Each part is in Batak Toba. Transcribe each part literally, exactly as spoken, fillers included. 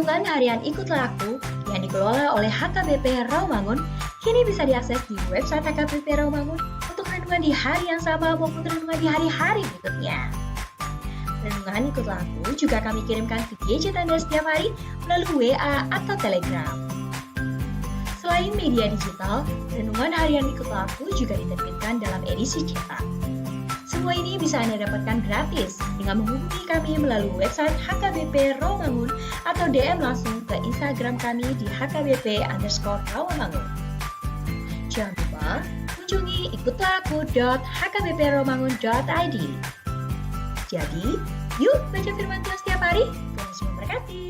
Renungan harian Ikutlah Aku yang dikelola oleh H K B P Rawamangun kini bisa diakses di website H K B P Rawamangun untuk renungan di hari yang sama maupun renungan di hari-hari berikutnya. Renungan Ikutlah Aku juga kami kirimkan ke gadget Anda setiap hari melalui W A atau Telegram. Selain media digital, renungan harian Ikutlah Aku juga diterbitkan dalam edisi cetak. Semua ini bisa Anda dapatkan gratis dengan menghubungi kami melalui website H K B P Rawamangun atau D M langsung ke Instagram kami di H K B P underscore Rawamangun. Jangan lupa kunjungi ikutlah aku dot H K B P rawamangun dot I D. Jadi, yuk baca firman Tuhan setiap hari. Tuhan Yesus memberkati.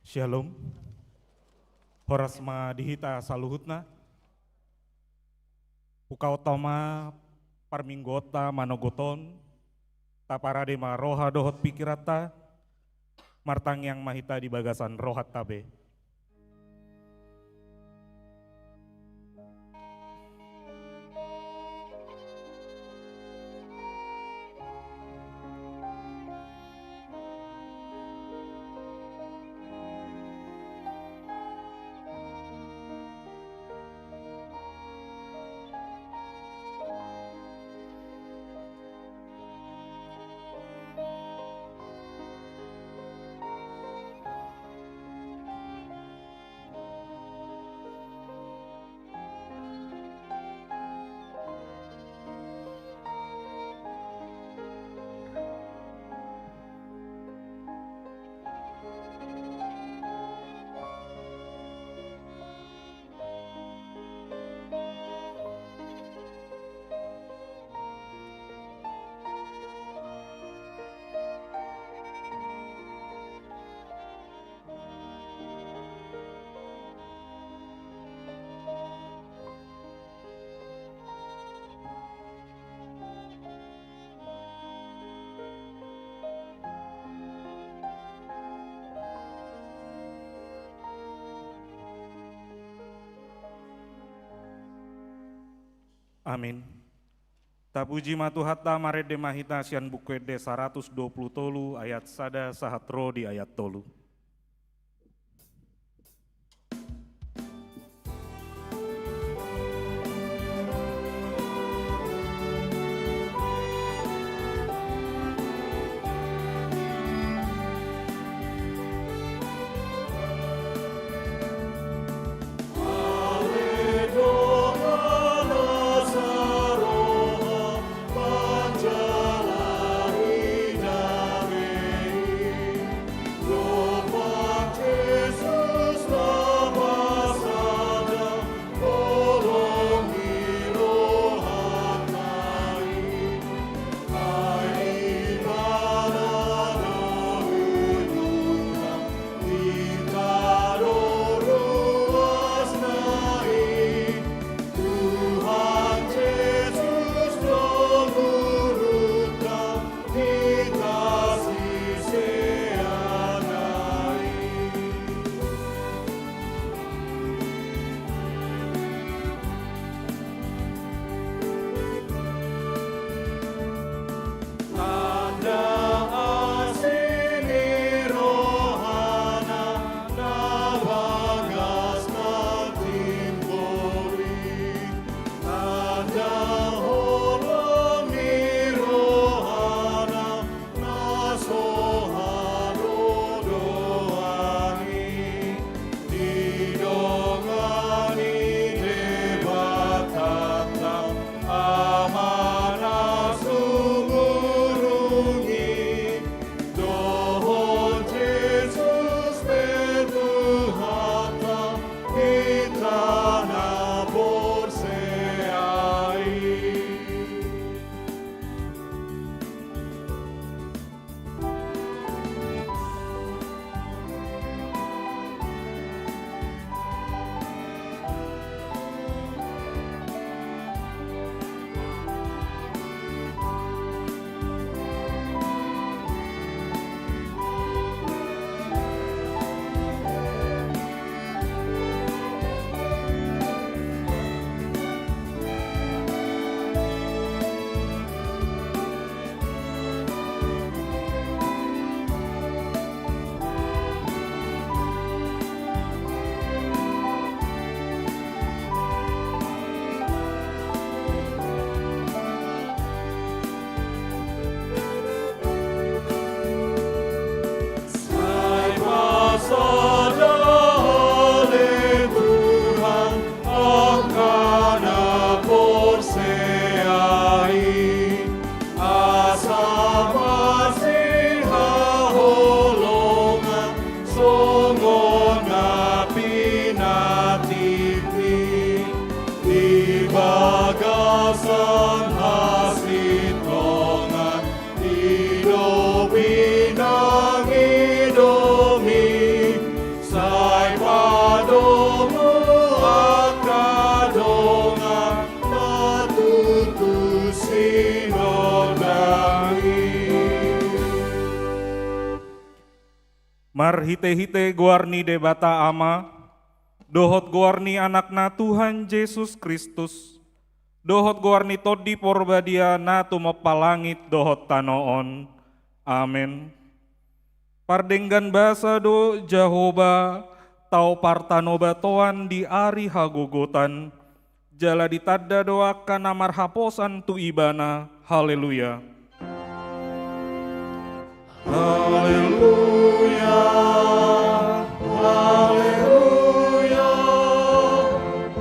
Syalom. Horas ma di hita saluhutna. Bukaonta ma parmingguonta manogot on, taparade ma roha dohot pikiranta, martangiang ma hita di bagasan rohanta be. Amin. Tapuji ma Tuhanta, marende ma hita sian Buku Ende saratus dua pulu tolu ayat sada sahat ro di ayat tolu. Marhite-hite goar ni Debata Ama, dohot goar ni Anakna Tuhan Jesus Kristus, dohot goar ni Tondi Porbadia na tumompa langit dohot tano on. Amen. Pardenggan basa do Jahowa, tao partanobatoan di ari hagogotan, jala ditanda do angka na marhaposan tu Ibana. Haleluya. Haleluya. Haleluya.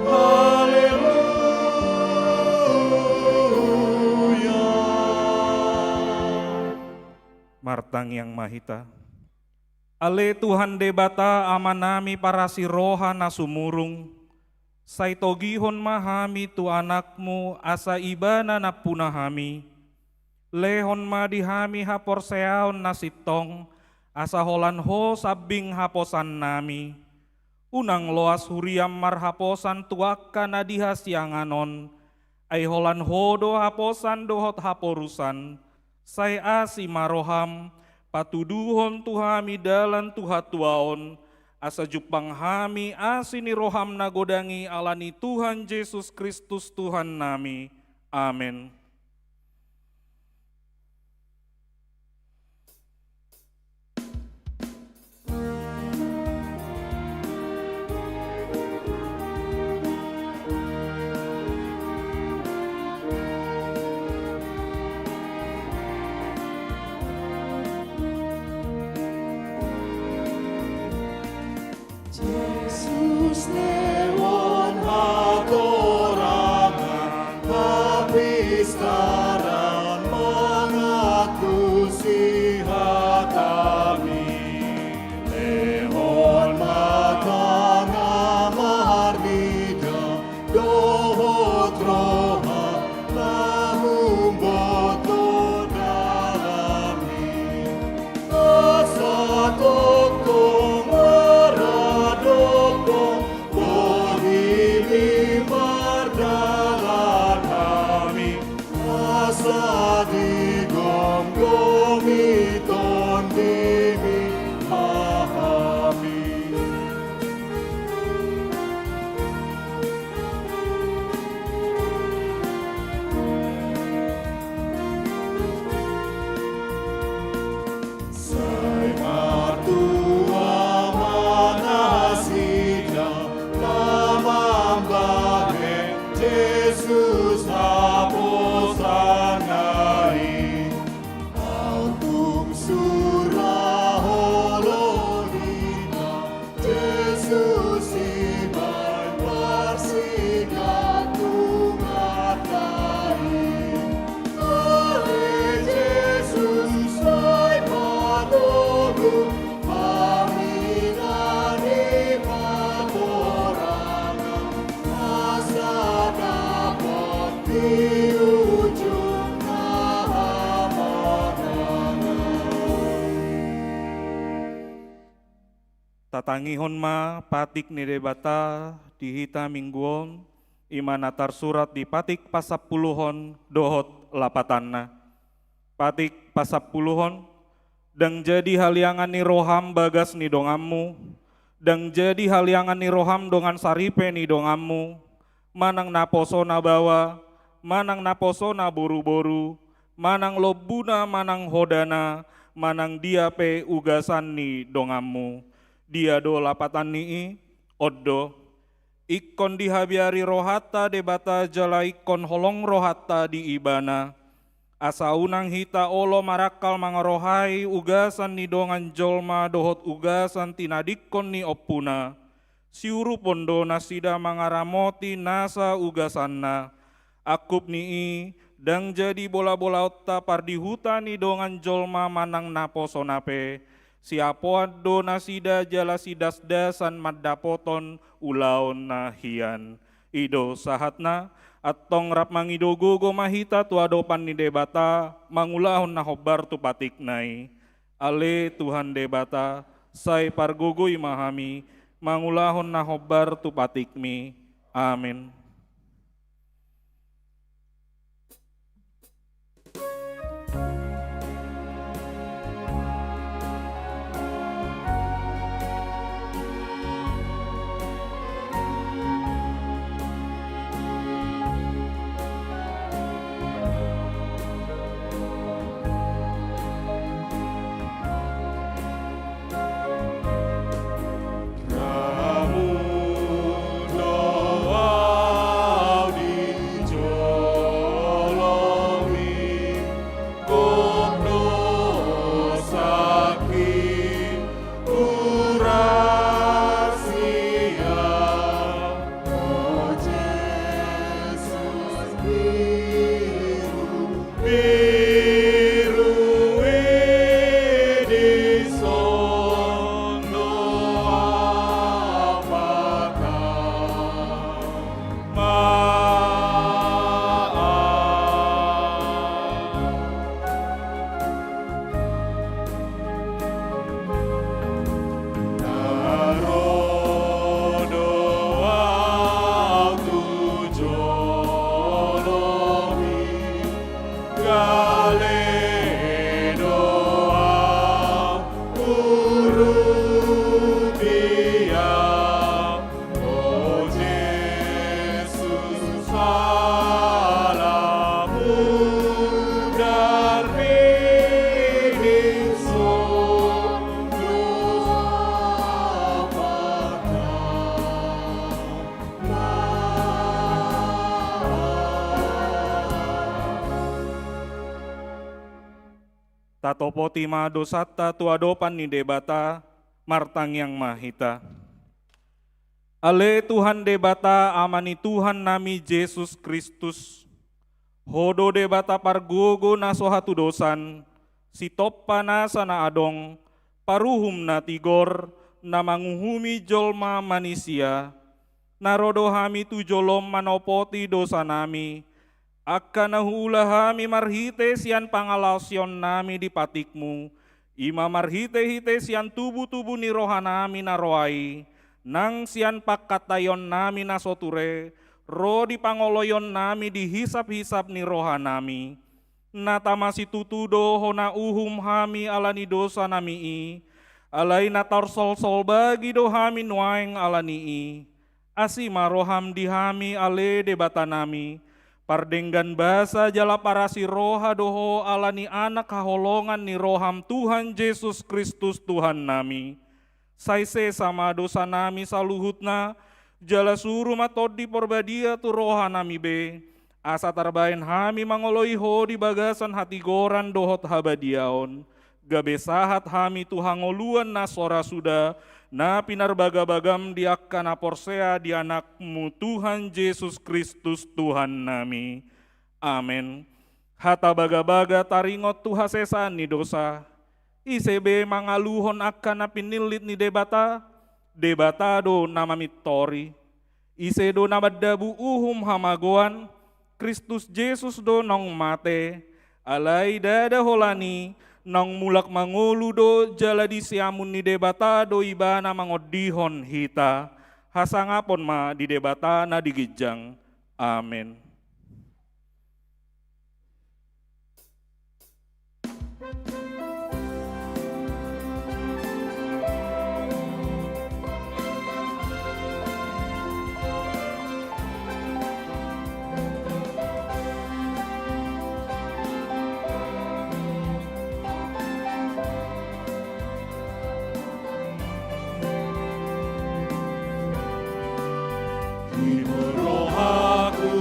Haleluya. Martangiang ma hita. Ale Tuhan Debata, Amanami parasi roha na sumurung, sai togihon ma hami tu Anakmu, asa Ibana nampuna hami. Lehon ma di hami haporseaon na sintong, asa holan Ho sambing haposannami. Unang loas huriam marhaposan tu angka na di hasiangan on, ai holan Ho do haposan dohot haporusan. Sai asi ma roham, patuduhon tu hami dalan tu hatuaon, asa jumpang hami asi ni roham na godang i, ala ni Tuhan Jesus Kristus Tuhannami. Amen. Jesus lehon hatorangan, hapistaran mangakusi hatami. Lehon ma tangam marnida, dohot roha na humboto dalanmi. Asa tongtong maradophon bohimi mardalan hami, asa digomgomi tondimi ma hami. Sai martua ma nasida na mambahen Jesus haposanna i. Aut tung sura holong hita, Jesus ibaen parsigantungan nami. Ale Jesus, sai patogu hami na di patorangan, asa dapot di ujung na hamanangan. Tatangihon ma patik ni Debata di hita minggu on, i ma na tarsurat di patik pasampuluhon dohot lapatanna. Patik pasampuluhon. Ndang jadi haliangan ni roham bagas ni donganmu, ndang jadi haliangan ni roham dongan saripe ni donganmu, manang naposona baoa, manang naposona boruboru, manang lombuna, manang hodana, manang dia pe ugasan ni donganmu. Dia do lapatan ni i? On do. Ingkon dihabiari rohanta Debata jala ingkon holong rohanta di Ibana. Asa unang hita olo marangkal mangarohai ugasan ni dongan jolma dohot ugasan tinadingkon ni ompuna. Siurupon do nasida mangaramoti nasa ugasanna. Angkup ni i, ndang jadi bolabolaonta pardihuta ni dongan jolma manang naposona pe. Siapoan do nasida jala sidasdasan mandapothon ulaon na hian. I do sahatna. Antong rap mangido gogo ma hita tu adopan ni Debata, mangulahon na hombar tu patikna i. Ale Tuhan Debata, sai pargogoi ma hami, mangulahon na hombar tu patikmi. Amen. Tatopoti ma dosanta tu adopan ni Debata, martangiang ma hita. Ale Tuhan Debata, Ama ni Tuhan nami Jesus Kristus, Ho do Debata pargogo na so hatudosan, sitompa nasa na adong, paruhum na tigor, na manguhumi jolma manisia. Na ro do hami tu jolom manopoti dosanami, angka na huula hami marhite sian pangalaosionnami di patikmu, i ma marhite-hite sian tubu-tubu ni rohanami na roa i, nang sian pangkataionnami na so ture, ro di pangoloionnami di hisap-hisap ni rohanami. Na tama situtu do hona uhum hami ala ni dosanami i, alai na tarsolsol bagi do hami nuaeng ala ni i. Asi ma roham di hami ale Debatanami, pardenggan basa jala parasi roha do Ho ala ni Anak haholongan ni roham Tuhan Jesus Kristus Tuhannami. Sai sesa ma dosanami saluhutna, jala suru ma Tondi Porbadia tu rohanami be, asa tarbaen hami mangoloi Ho di bagasan hatigoran dohot habadiaon, gabe sahat hami tu hangoluan na so ra suda, na pinarbagabagam di angka na porsea di Anakmu Tuhan Jesus Kristus Tuhannami. Amen. Hata bagabaga taringot tu hasesaan ni dosa. Ise be mangaluhon angka na pinillit ni Debata, Debata do na mamintori. Ise do na mandabu uhum hamagoan, Kristus Jesus do naung mate, alai ndada holan i, naung mulak mangolu do jala di siamun ni Debata do Ibana mangondihon hita. Hasangapon ma di Debata na di ginjang. Amen. Ihut rohaku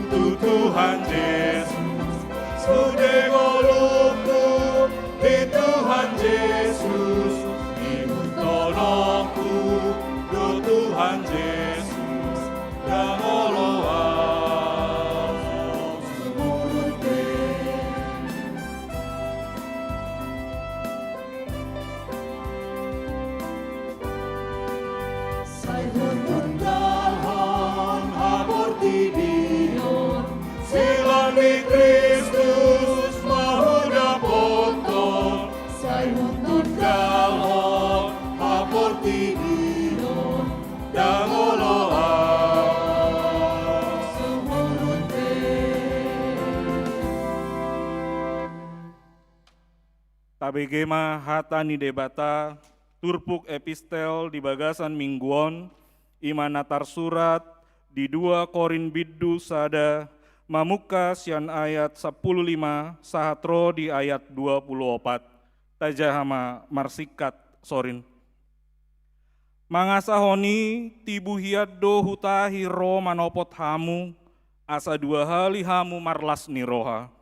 tu Tuhan Jesus, sude ngolungku di Tuhan Jesus, ihut tondongku tu Tuhan Jesus, ndang olo au sumurut be. Sai huntundalhon haportibion, silang ni Kristus ma hudapothon. Sai huntundalhon haportibion, ndang olo au sumurut be. Tabege ma hata ni Debata, turpuk epistel di bagasan minggu on, i ma na tarsurat di dua Korint bindu sada, mamungka sian ayat sampulu lima sahat ro di ayat dua pulu opat. Tajaha ma marsingkat, sorin. Mangasahon i, tibu hian do hutahi ro manopot hamu, asa dua hali hamu marlas ni roha.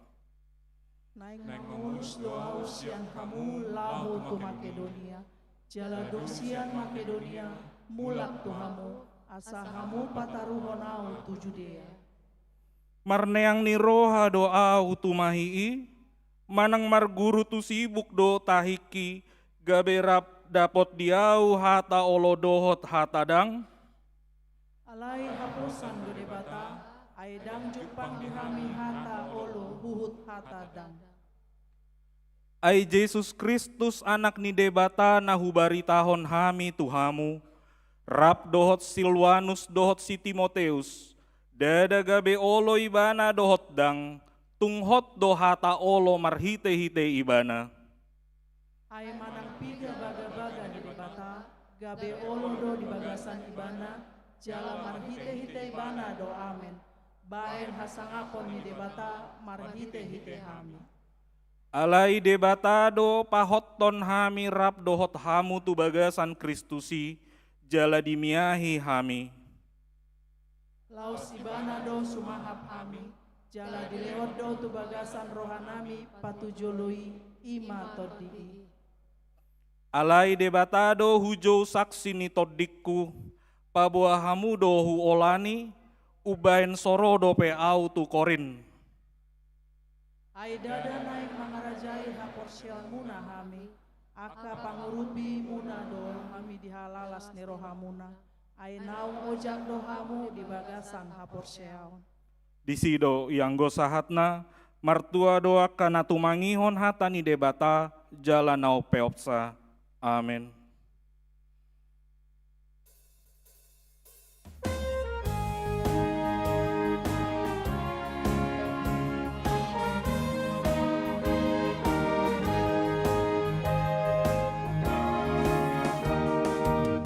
Naeng mangurus do ahu sian hamu laho tu Makedonia, jala dung sian Makedonia mulak tu hamu, asa hamu pataruhon ahu tu Judea. Marneang ni roha do ahu tumahi i, manang marguru tu sibuk do tahingki, gabe rap dapot di ahu hata olo dohot hata ndang? Alai haposan do Debata, ai ndang jumpang di hami hata olo huhut hata ndang. Ai Jesus Kristus, Anak ni Debata, na hubaritahon hami tu hamu, rap dohot Silwanus dohot si Timoteus, ndada gabe olo ibana dohot ndang, tung hot do hata olo marhitehite ibana. Ai manang piga bagabaga ni Debata, gabe olo do di bagasan ibana, jala marhitehite ibana do amen, baen hasangapon ni Debata marhitehite hami. Alai Debata do pahothon hami rap dohot hamu tu bagasan Kristus i, jala dimiahi hami. Laos ibana do sumahap hami, Jala dilehon do tu bagasan rohanami patujolo i, i ma Tondi i. Alai Debata do hujou saksi ni tondingku, paboa hamu do huolani, umbahen so ro dope ahu tu Korint. Ai ndada naeng mangarajai haporseaonmuna hami, angka pangurupimuna do hami di halalas ni rohamuna, ai naung ojak do hamu di bagasan haporseaon. Disi do ianggo sahatna, martua do angka na tumangihon hata ni Debata jala na umpeopsa. Amen.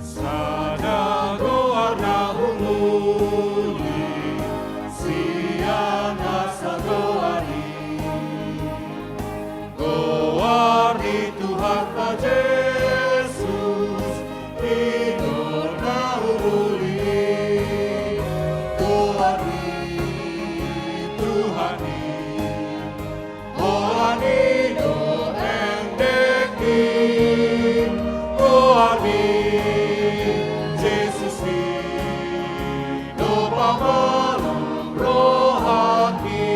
Sada goar na umuli sian na sagoar i. Goar ni Tuhanta Jesus, i do na umuli. Goar ni Tuhan i, holan i do endek i. Goar ni Jesus i, do pamalum rohangki.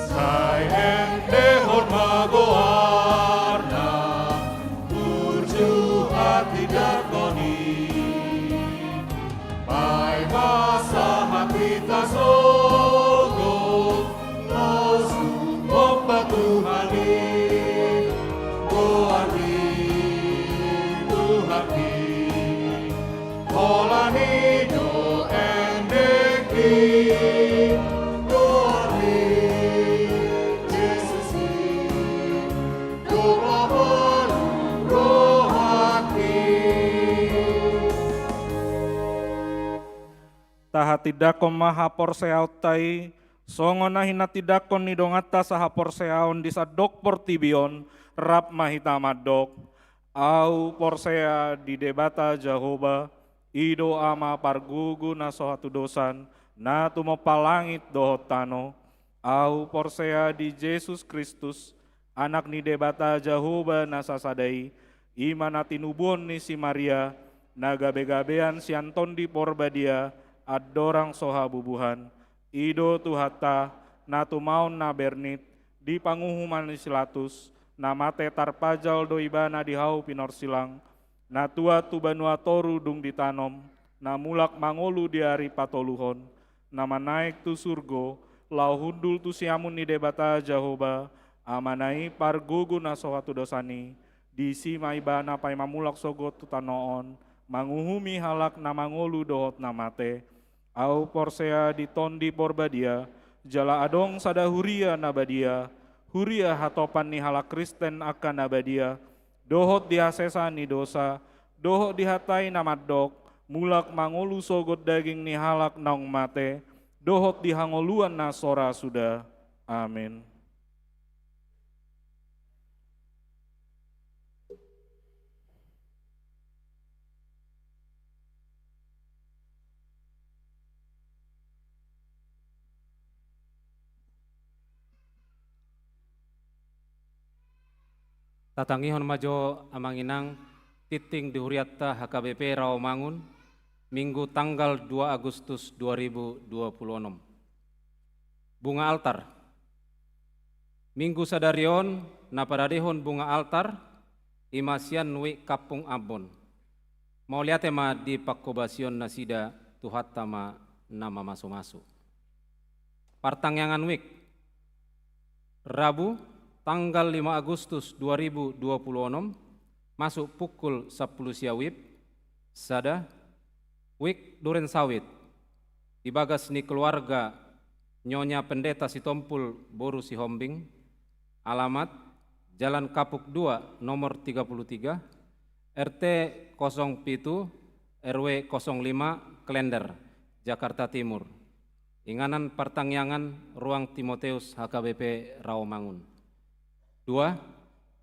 Sai endehon ma goarna, burju hatindangkon i. Paima sahat hita sogot, losung hombar Tuhan i. Goar ni Tuhan i, holan i do endek i. Goar ni Jesus i, do pamalum rohangki. Tahatindangkon ma haporseaonta i, songon na hinatindangkon ni donganta sahaporseaon di sandok portibi on, rap ma hita mandok: Ahu porsea di Debata Jahowa, i do Ama pargogo na so hatudosan, na tumompa langit dohot tano. Ahu porsea di Jesus Kristus, Anak ni Debata Jahowa na sasada i, i ma na tinubuhon ni si Maria, na gabegabean sian Tondi Porbadia, andorang so habubuhan. I do Tuhanta, na tumaon na bernit, di panguhuman ni si Latus, na mate tarpajal do ibana di hau pinorsilang, na tuat tu banua toru dung ditanom, na mulak mangolu di ari patoluhon, na manaek tu surgo, laho hundul tu siamun ni Debata Jahowa, Amana i pargogo na so hatudosan i, disi ma ibana paima mulak sogot tu tano on, manguhumi halak na mangolu dohot na mate. Ahu porsea di Tondi Porbadia, jala adong sada huria na badia, huria hatopan ni halak Kristen angka na badia, dohot di hasesaan ni dosa, dohot di hata i na mandok, mulak mangolu sogot daging ni halak naung mate, dohot di hangoluan na so ra suda. Amin. Tatangihon ma jo, Amang Inang, tingting di hurianta H K B P Rawamangun, Minggu tanggal dua Agustus dua ribu dua puluh enam. Bunga altar. Minggu sadari on na paradehon bunga altar, i ma sian Wijk Kampung Ambon. Mauliate ma di panghobasion nasida, Tuhanta ma na mamasumasu. Partangiangan wijk. Rabu, tanggal lima Agustus dua ribu dua puluh enam, masuk pukul sampulu sia wib, sada, wijk duren sawit, di bagas ni keluarga Nyonya Pendeta Sitompul boru Sihombing, alamat Jalan Kapuk dua nomor tiga puluh tiga, R T kosong pitu, R W kosong lima, Klender, Jakarta Timur. Inganan partangiangan, Ruang Timoteus, H K B P Rawamangun. Dua,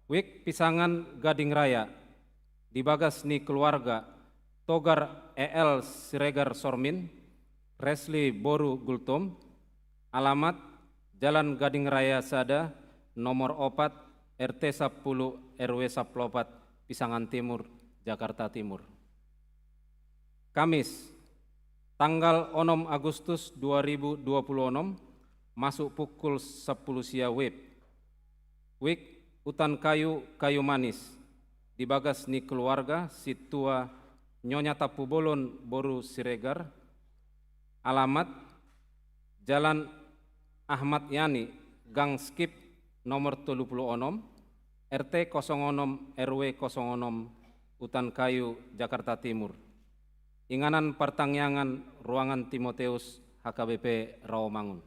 wijk pisangan Gading Raya, di bagas ni keluarga Togar E L Siregar Sormin, Resli boru Gultom, alamat Jalan Gading Raya sada, nomor opat, R T sampulu, R W sampulu opat, Pisangan Timur, Jakarta Timur. Kamis, tanggal onom Agustus dua ribu dua puluh onom, masuk pukul sampulu sia WIB. WIB Utan Kayu, Kayu Manis, di bagas ni keluarga Sintua Nyonya Tampubolon boru Siregar, alamat Jalan Ahmad Yani, Gang Skip, nomor tolu pulu onom, R T kosong onom, R W kosong onom, Utan Kayu, Jakarta Timur. Inganan partangiangan ruangan Timoteus H K B P Rawamangun.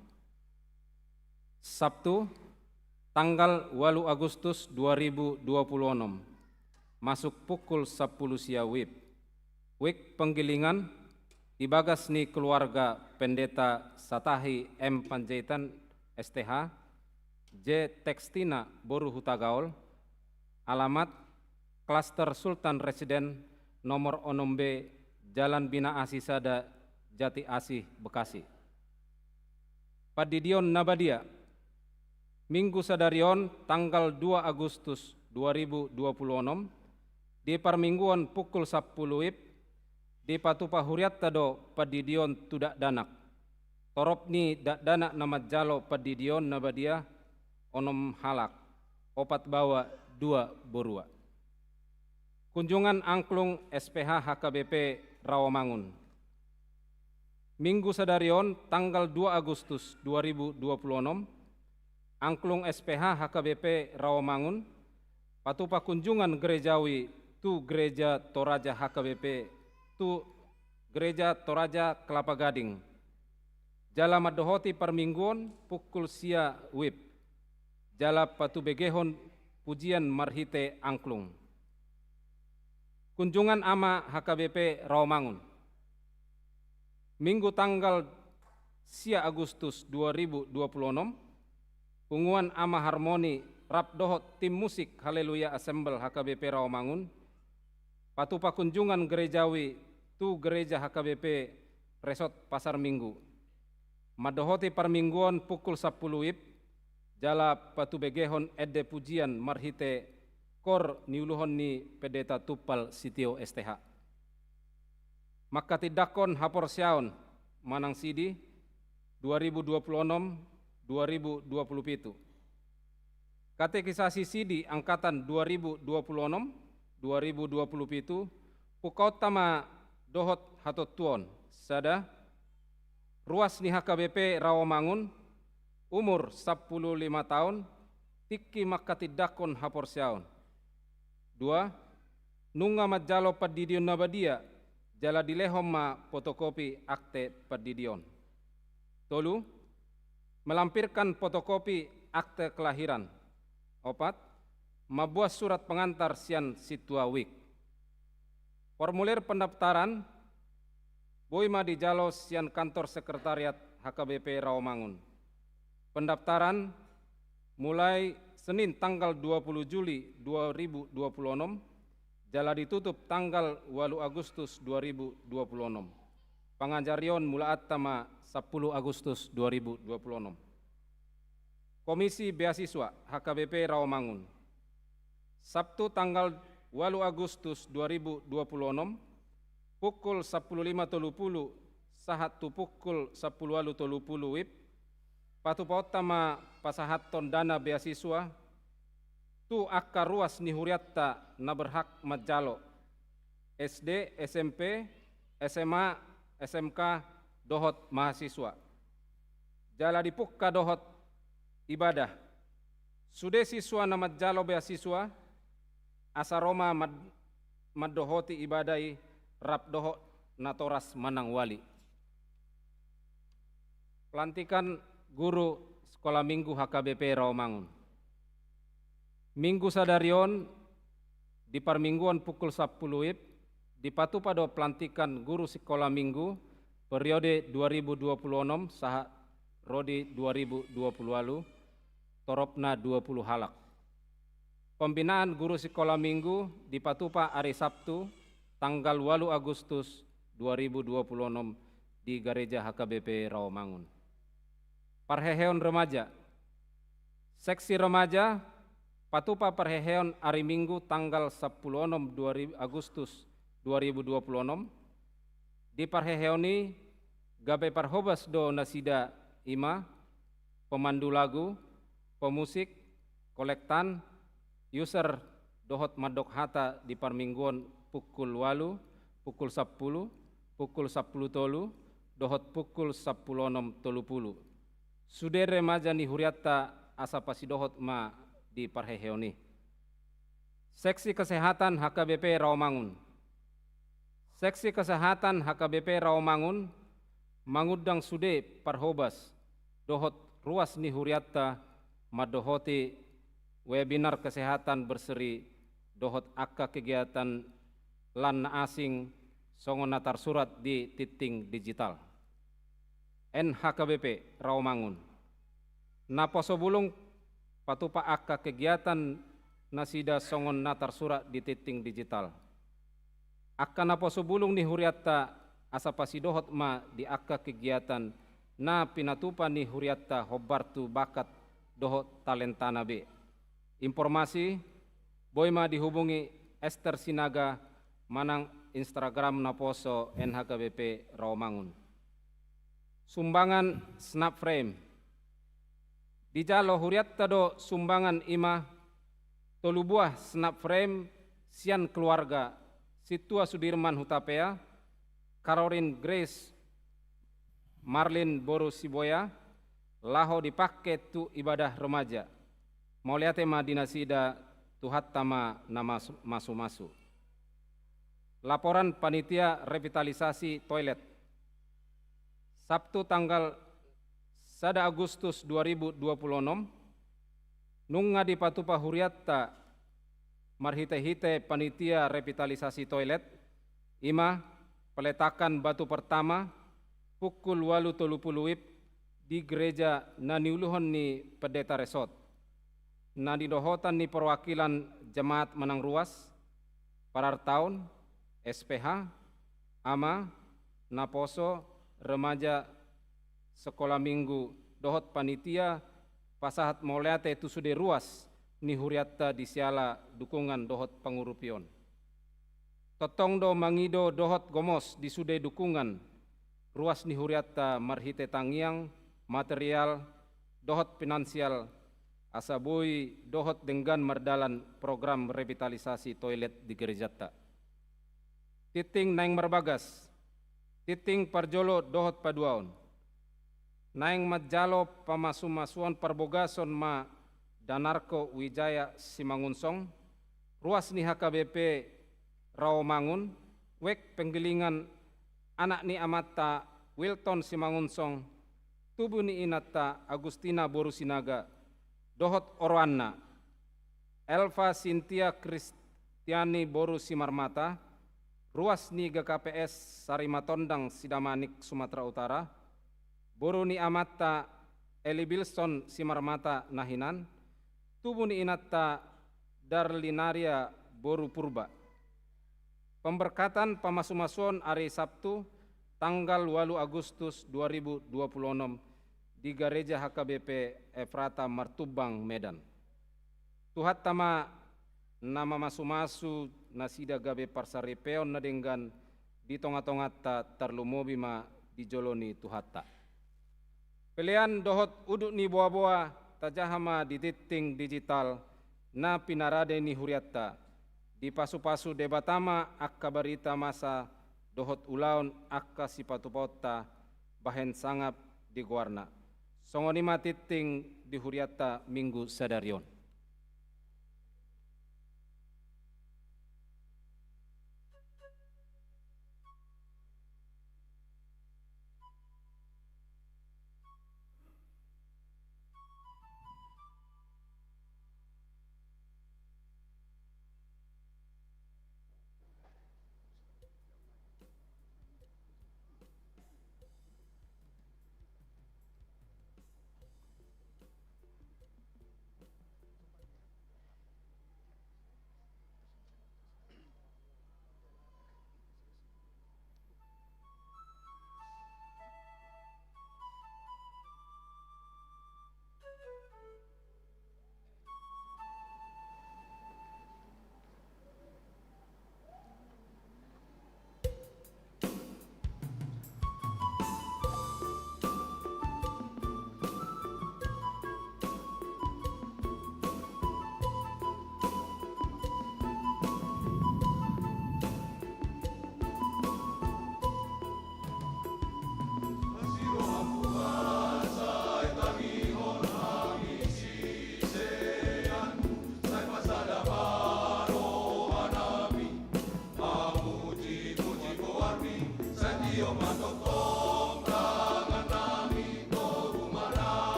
Sabtu, tanggal ualu Agustus dua ribu dua puluh onom, masuk pukul sampulu sia WIB. WIB Penggilingan, di bagas ni keluarga Pendeta Satahi M Panjaitan, S T H, J Tekstina boru Hutagaol, alamat Klaster Sultan Residen, nomor onom B, Jalan Bina Asih sada, Jati Asih, Bekasi. Pandidion na badia. Minggu sadari on, tanggal dua Agustus dua ribu dua puluh onom, di parmingguon pukul sampulu WIB, dipatupa hurianta do pandidion tu dakdanak. Torop ni dakdanak na manjalo pandidion na badia onom halak, opat baoa, dua borua. Kunjungan angklung S P H H K B P Rawamangun. Minggu sadari on, tanggal dua Agustus dua ribu dua puluh onom, angklung S P H H K B P Rawamangun patupa kunjungan gerejawi tu Gereja Toraja H K B P, tu Gereja Toraja Kelapa Gading. Jala mandohoti parmingguon pukul sia WIB. Jala patubegehon pujian marhite angklung. Kunjungan Ama H K B P Rawamangun. Minggu tanggal sia Agustus dua ribu dua puluh onom, Punguan Ama Harmoni rap dohot tim musik Haleluya Assemble H K B P Rawamangun patupa kunjungan gerejawi tu gereja H K B P Resort Pasar Minggu. Mandohoti parmingguon pukul sampulu WIB, jala patubegehon ende pujian marhite kor niuluhon ni Pendeta Tumpal Sitio S T H. Mangkatindangkon haporseaon manang sidi dua ribu dua puluh onom dua ribu dua puluh pitu. Katekisasi sidi angkatan dua ribu dua puluh onom dua ribu dua puluh pitu, pungkaonta ma dohot hatontuon. Sada, ruas ni H K B P Rawamangun, umur sampulu lima taon, tingki mangkatindangkon haporseaon. Dua, nunga manjalo pandidion na badia, jala dilehon ma fotokopi akte pandidion. Tolu, melampirkan fotokopi akte kelahiran. Opat, mambuat surat pengantar sian sintua WIB. Formulir pendaftaran boi ma dijalo sian kantor sekretariat H K B P Rawamangun. Pendaftaran mulai Senin tanggal dua puluh Juli dua ribu dua puluh onom, jala ditutup tanggal ualu Agustus dua ribu dua puluh onom. Pangajarion mulaanta ma sampulu Agustus dua ribu dua puluh onom. Komisi Beasiswa H K B P Rawamangun. Sabtu tanggal ualu Agustus dua ribu dua puluh onom, pukul sampulu lima tolu pulu sahat tu pukul sampulu ualu tolu pulu WIB, patupaonta ma pasahathon dana beasiswa tu angka ruas ni hurianta na berhak manjalo, S D, S M P, S M A, S M K, dohot mahasiswa. Jala dipungka dohot ibadah. Sude siswa na manjalo beasiswa, asa ro ma mad-, mandohoti ibadah i rap dohot natoras manang wali. Pelantikan guru Sekolah Minggu H K B P Rawamangun. Minggu sadari on, di parmingguon pukul sampulu WIB, dipatupa do pelantikan guru Sekolah Minggu periode dua ribu dua puluh onom sahat ro di dua ribu dua puluh ualu, toropna dua pulu halak. Pembinaan guru sikola minggu dipatupa ari Sabtu, tanggal ualu Agustus dua ribu dua puluh onom di Gareja H K B P Rawamangun. Parheheon remaja. Seksi remaja patupa parheheon ari Minggu tanggal sampulu onom dua ribu Agustus dua ribu dua puluh onom. Di parheheon i gabe parhobas do nasida, i ma pemandu lagu, pemusik, kolektan, user dohot mandok hata di parmingguon pukul ualu, pukul sampulu, pukul sampulu tolu, dohot pukul sampulu onom tolu pulu. Sude remaja ni hurianta asa pasidohot ma di parheheon i. Seksi kesehatan H K B P Rawamangun. Seksi kesehatan H K B P Rawamangun mangundang sude parhobas dohot ruas ni hurianta mandohoti webinar kesehatan berseri dohot angka kegiatan lan na asing songon na tarsurat di tingting digital. N H K B P Rawamangun. Naposo bulung patupa angka kegiatan nasida songon na tarsurat di tingting digital. Angka naposo bulung ni hurianta asa pasidohot ma di angka kegiatan na pinatupa ni hurianta hombar tu bakat dohot talentana be. Informasi, boi ma dihubungi Ester Sinaga manang Instagram naposo N H K B P Rawamangun. Sumbangan snap frame. Dijalo hurianta do sumbangan, i ma tolu buah snap frame sian keluarga Sintua Sudirman Hutapea, Karorin Grace Marlin boru Siboya, laho dipake tu ibadah remaja. Mauliate ma di nasida, Tuhanta ma na mas-, masu-masu. Laporan panitia revitalisasi toilet. Sabtu tanggal sada Agustus dua ribu dua puluh onom, nunga dipatupa hurianta marhite-hite panitia revitalisasi toilet, i ma peletakan batu pertama pukul ualu tolu pulu WIB di gereja na niuluhon ni Pendeta Resot, na nidohotan ni perwakilan jemaat manang ruas, parartaon, S P H, ama, naposo, remaja, sekolah minggu, dohot panitia, pasahat mauliate tu sude ruas ni hurianta di siala dukungan dohot pangurupion. Tongtong do mangido dohot gomos di sude dukungan ruas ni hurianta marhite tangiang, material, dohot finansial, asa boi dohot denggan mardalan program revitalisasi toilet di gerejanta. Tingting naeng marbagas, tingting parjolo dohot paduaon. Naeng manjalo pamasu-masuon parbogason ma Danarko Wijaya Simangunsong, ruas ni H K B P Rawamangun, wijk penggilingan anak ni amanta Wilton Simangunsong, tubu ni inanta Agustina boru Sinaga, dohot oroanna, Elva Sintia Kristiani boru Simarmata, ruas ni G K P S Sarimatondang Sidamanik Sumatera Utara, boru ni amanta Eli Bilson Simarmata na hinan, tubu ni inanta Darlinaria boru Purba. Pemberkatan pamasumasuon ari Sabtu, tanggal ualu Agustus dua ribu dua puluh onom, di Gareja H K B P Efrata Martumbang, Medan. Tuhanta ma na mamasumasu nasida gabe parsaripeon na denggan di tongatonganta, tarlumobi ma di jolo ni Tuhanta. Pelean dohot udut ni boaboa tajaha ma di tingting digital na pinarade ni hurianta. Dipasupasu Debata ma angka barita masa dohot ulaon angka sipatupaonta bahen sangap di goarna. Songon i ma tingting di hurianta minggu sadari on.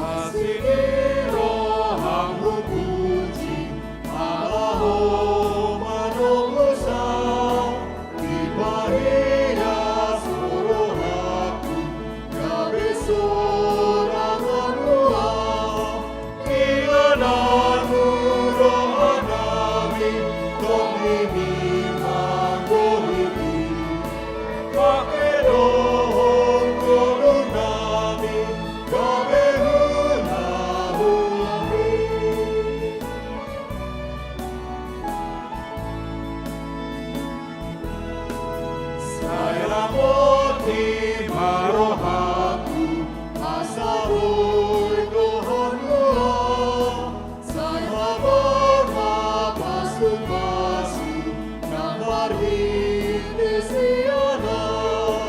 Asi ni roham hupuji, Ama ho ma na husa, dipahias rohangku gabe sonang hamu. Ianamu rohanami, tongtong i manggohi, pake do ngolunami gabe hulahula. Sai ramoti ma rohangku, asa boi do hamu. Sai habang ma pasupasu na marhite sian Ho.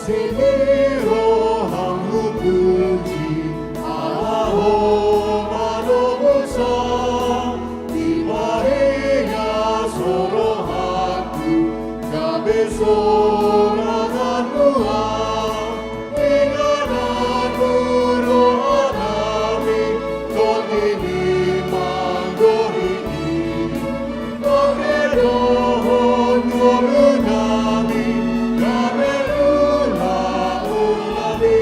Sini rohangku puji, Alla Ho manomusa, di paria so rohangku, gabe sonang ahu. Inganan tu roha nami, tondimi manggohi i. Dohot ngolu nami, gabe ulaon nami.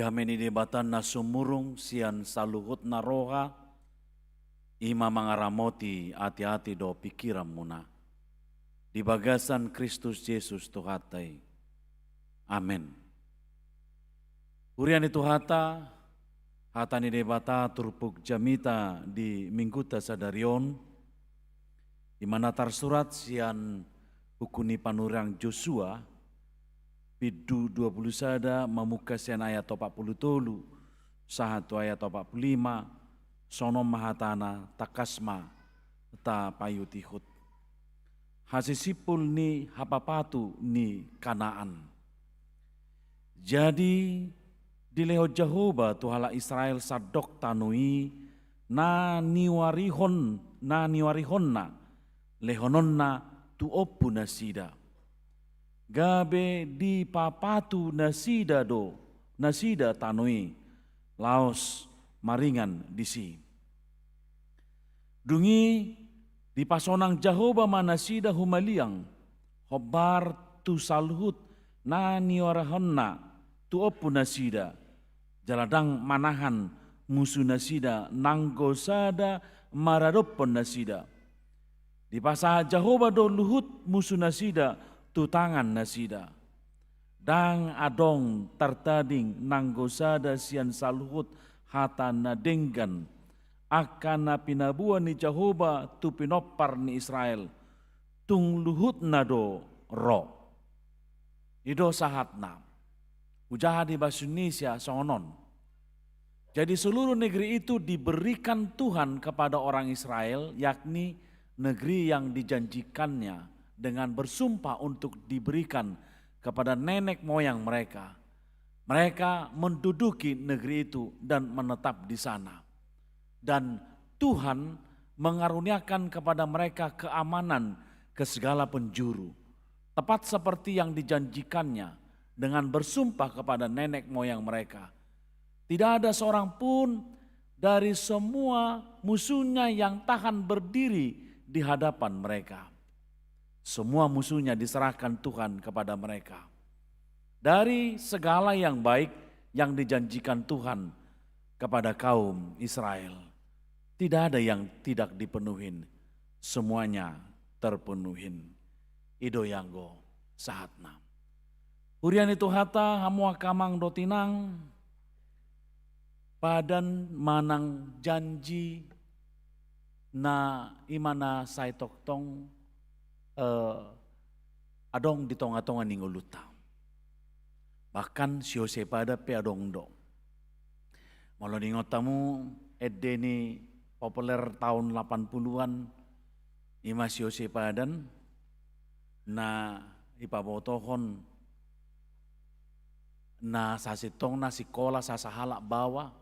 Dame ni Debata na sumurung sian saluhutna roha, i ma mangaramoti ateate dohot pingkiranmuna, di bagasan Kristus Jesus Tuhanta i. Amen. Huria ni Tuhanta, hata ni Debata turpuk jamita di Mingguta sadari on, i ma na tarsurat sian buku ni Panurirang Josua, bindu dua pulu sada, mamungka sian ayat opat pulu tolu sahat tu ayat opat pulu lima. Songon on ma hatana, tangkas ma tapaihutihut. Hasisimpul ni hapapatu ni Kanaan. Jadi dilehon Jahowa tu halak Israel sandok tano i, na niuarihon, na niuarihonna, lehononna tu ompunasida. Gabe dipapatu nasida do nasida tano i, laos maringan disi. Dung i dipasonang Jahowa ma nasida humaliang, hombar tu saluhut na niuarihonna tu ompunasida, jala ndang manahan musunasida nanggo sada maradophon nasida. Dipasahat Jahowa do luhut musunasida tu tangannasida. Ndang adong tartading nanggo sada sian saluhut hata na denggan, angka na pinaboa ni Jahowa tu pinompar ni Israel, tung luhutna do ro. I do sahatna. Hujaha di bahasa Indonesia songon on. Jadi seluruh negeri itu diberikan Tuhan kepada orang Israel, yakni negeri yang dijanjikannya, dengan bersumpah untuk diberikan kepada nenek moyang mereka. Mereka menduduki negeri itu dan menetap di sana. Dan Tuhan mengaruniakan kepada mereka keamanan ke segala penjuru, tepat seperti yang dijanjikannya dengan bersumpah kepada nenek moyang mereka. Tidak ada seorang pun dari semua musuhnya yang tahan berdiri di hadapan mereka. Semua musuhnya diserahkan Tuhan kepada mereka. Dari segala yang baik yang dijanjikan Tuhan kepada kaum Israel, tidak ada yang tidak dipenuhin. Semuanya terpenuhin. I do i anggo sahatna. Huria ni Tuhanta, hamu angka amang dohot inang, padan manang janji na i ma na sai tongtong, eh, adong di tongatonga ni ngolunta. Bahkan siosei padan pe adong do. Molo diingot hamu, ende ni populer taon lapan puluhan, i ma siosei padan, na dipabotohon na sasintongna sikola sasahalak baoa,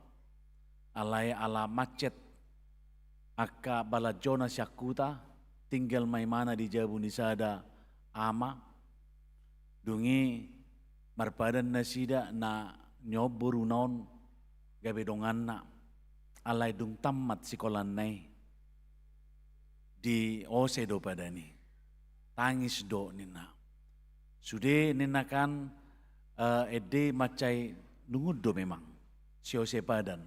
alai ala macet angka balanjona sian huta, tinggal ma imana di jabu ni sada ama. Dung i marpadan nasida na nion boruna on gabe donganna, alai dung tammat sikolanna i, diosei do padan i. Tangis do ninna. Sude ninna kan, eh, ende mansai lungun do memang siosei padan.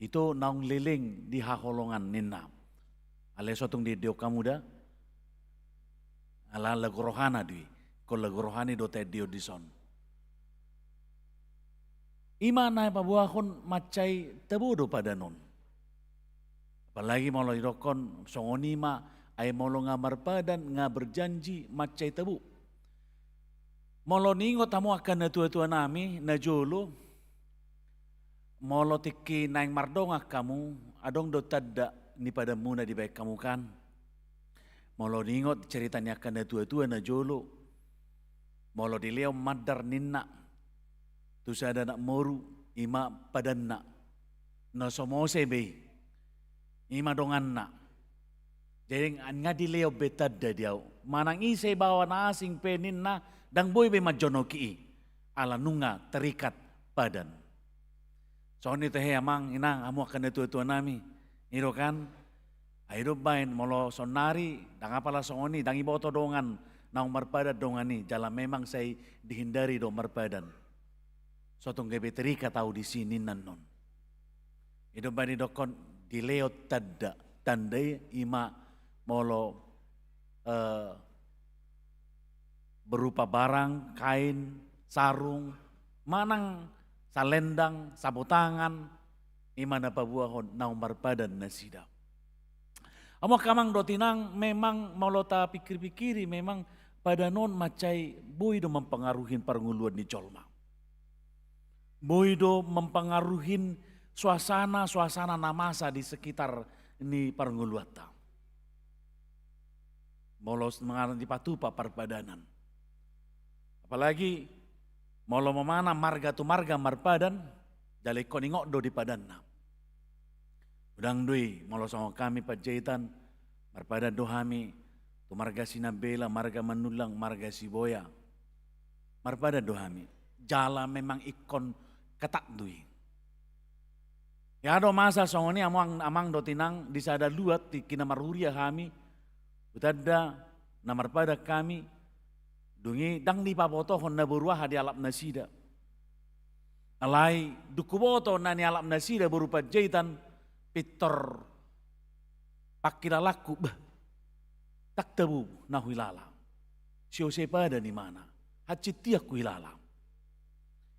Ito naung leleng di haholongan ninna. Alai so tung diendehon hamu da. Ala lagu rohana do i. Ingkon lagu rohana i do taendehon dison. I ma na paboahon mansai tabo do padan on. Apalagi molo didokkon songon i ma, ai molo nga marpadan, nga berjanji, mansai tabo. Molo niingot hamu angka natuatua nami najolo, Molo tingki naeng mardongan hamu, adong do tanda ni padanmuna dibaen hamu kan? Molo niingot cerita ni angka natuatua na jolo, molo dilehon mandar ninna tu sada anak moru, ima padanna. Na so mose be i, ima donganna. Jadi nga dilehon be tanda di ahu. Manang ise ibawa na asing pe ninna, ndang boi be manjonoki i. Ala nunga terikat padan. Songon i tahe amang inang, hamu angka natuatua nami. I do kan? Ai do baen molo saonari, ndang apala songon i, ndang iboto dongan naung marpadan dongan i, jala memang sai dihindari do marpadan. So tung gabe terikat ahu disi ninna annon. I do baen didokkon dilehon tanda, tanda i ima molo, eh, berupa barang, kain, sarung, manang salendang, sabotangan, ima na paboahon naung marpadan nasida. Hamu angka amang dohot inang, memang molo tapikir-pikiri, memang padan on mansai boi do mempengaruhi parngoluan ni jolma. Boi do mempengaruhi suasana-suasana na masa di sekitar ni parngoluanta. Molo mangaran dipatupa parpadanan. Apalagi molo mamana marga tu marga marpadan, jala ingkon ingot do di padanna. Godang do i, molo songon hami Panjaitan, marpadan do hami tu marga Sinambela, marga Manullang, marga Siboya. Marpadan do hami. Jala memang ingkon ketat do i. Ia do masa songon i amang, amang dohot inang, di sada luat, di tingki na marhuria hami, hutanda na marpadan hami, dung i ndang dipabotohon naboru aha dialap nasida. Alai dung huboto na nialap nasida boru Panjaitan, pintor pangkilalangku, bah, ndang tabo na huilala. Siose padan imana, hansit hian huilala.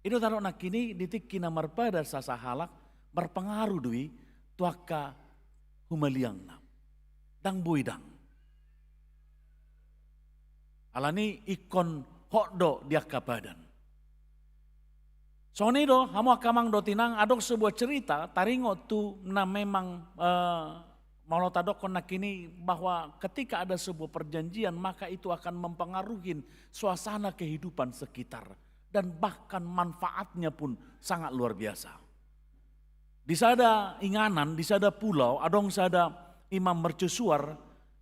I do tadok nangkin i, di tingki na marpadan sasahalak, marpengaruh do i tu angka humaliangna. Ndang boi ndang. Alani ingkon hot do di angka padan. Songon i do, hamu angka amang dohot inang, adong sebuah cerita, taringot tu na memang, eh, molo tadokkon nangkin i bahwa ketika ada sebuah perjanjian, maka itu akan mempengaruhi suasana kehidupan sekitar. Dan bahkan manfaatnya pun sangat luar biasa. Di sada inganan, di sada pulau, adong sada ima mercusuar,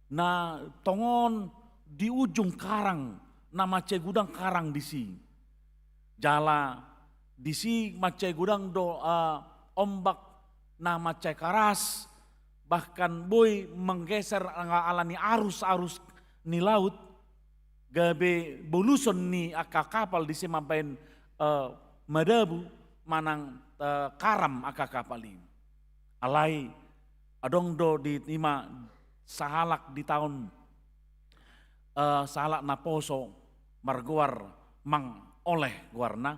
na tongon di ujung karang, na mansai godang karang disi. Jala disi mansai godang do, eh, ombak na mansai karas, bahkan boi menggeser ala ni arus-arus ni laut, gabe boluson ni angka kapal disi mambaen, eh, madabu manang, eh, karam angka kapal i. Alai adong do di ima sahalak di taon, eh, sahalak naposo margoar Mang Oleh goarna.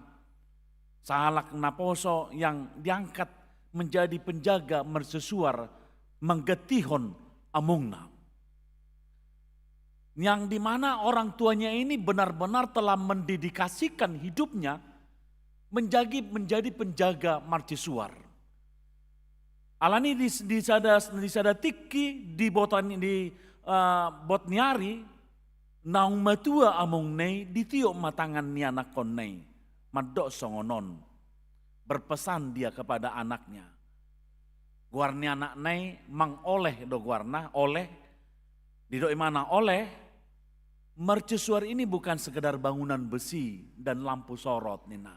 Sahalak naposo yang diangkat menjadi penjaga mercusuar menggantikan amongna. Yang dimana orang tuanya ini benar-benar telah mendedikasikan hidupnya menjadi, menjadi penjaga mercusuar. Alani di, di sada, di sada tingki di botan, di, eh, bot ni ari, naung matua amongna i, ditiop ma tangan ni anakkonna i, mandok songon on. Berpesan dia kepada anaknya. Goar ni anakna i Mang Oleh do goarna, Oleh. Didok imana, Oleh, mercusuar ini bukan sekedar bangunan besi dan lampu sorot, ninna.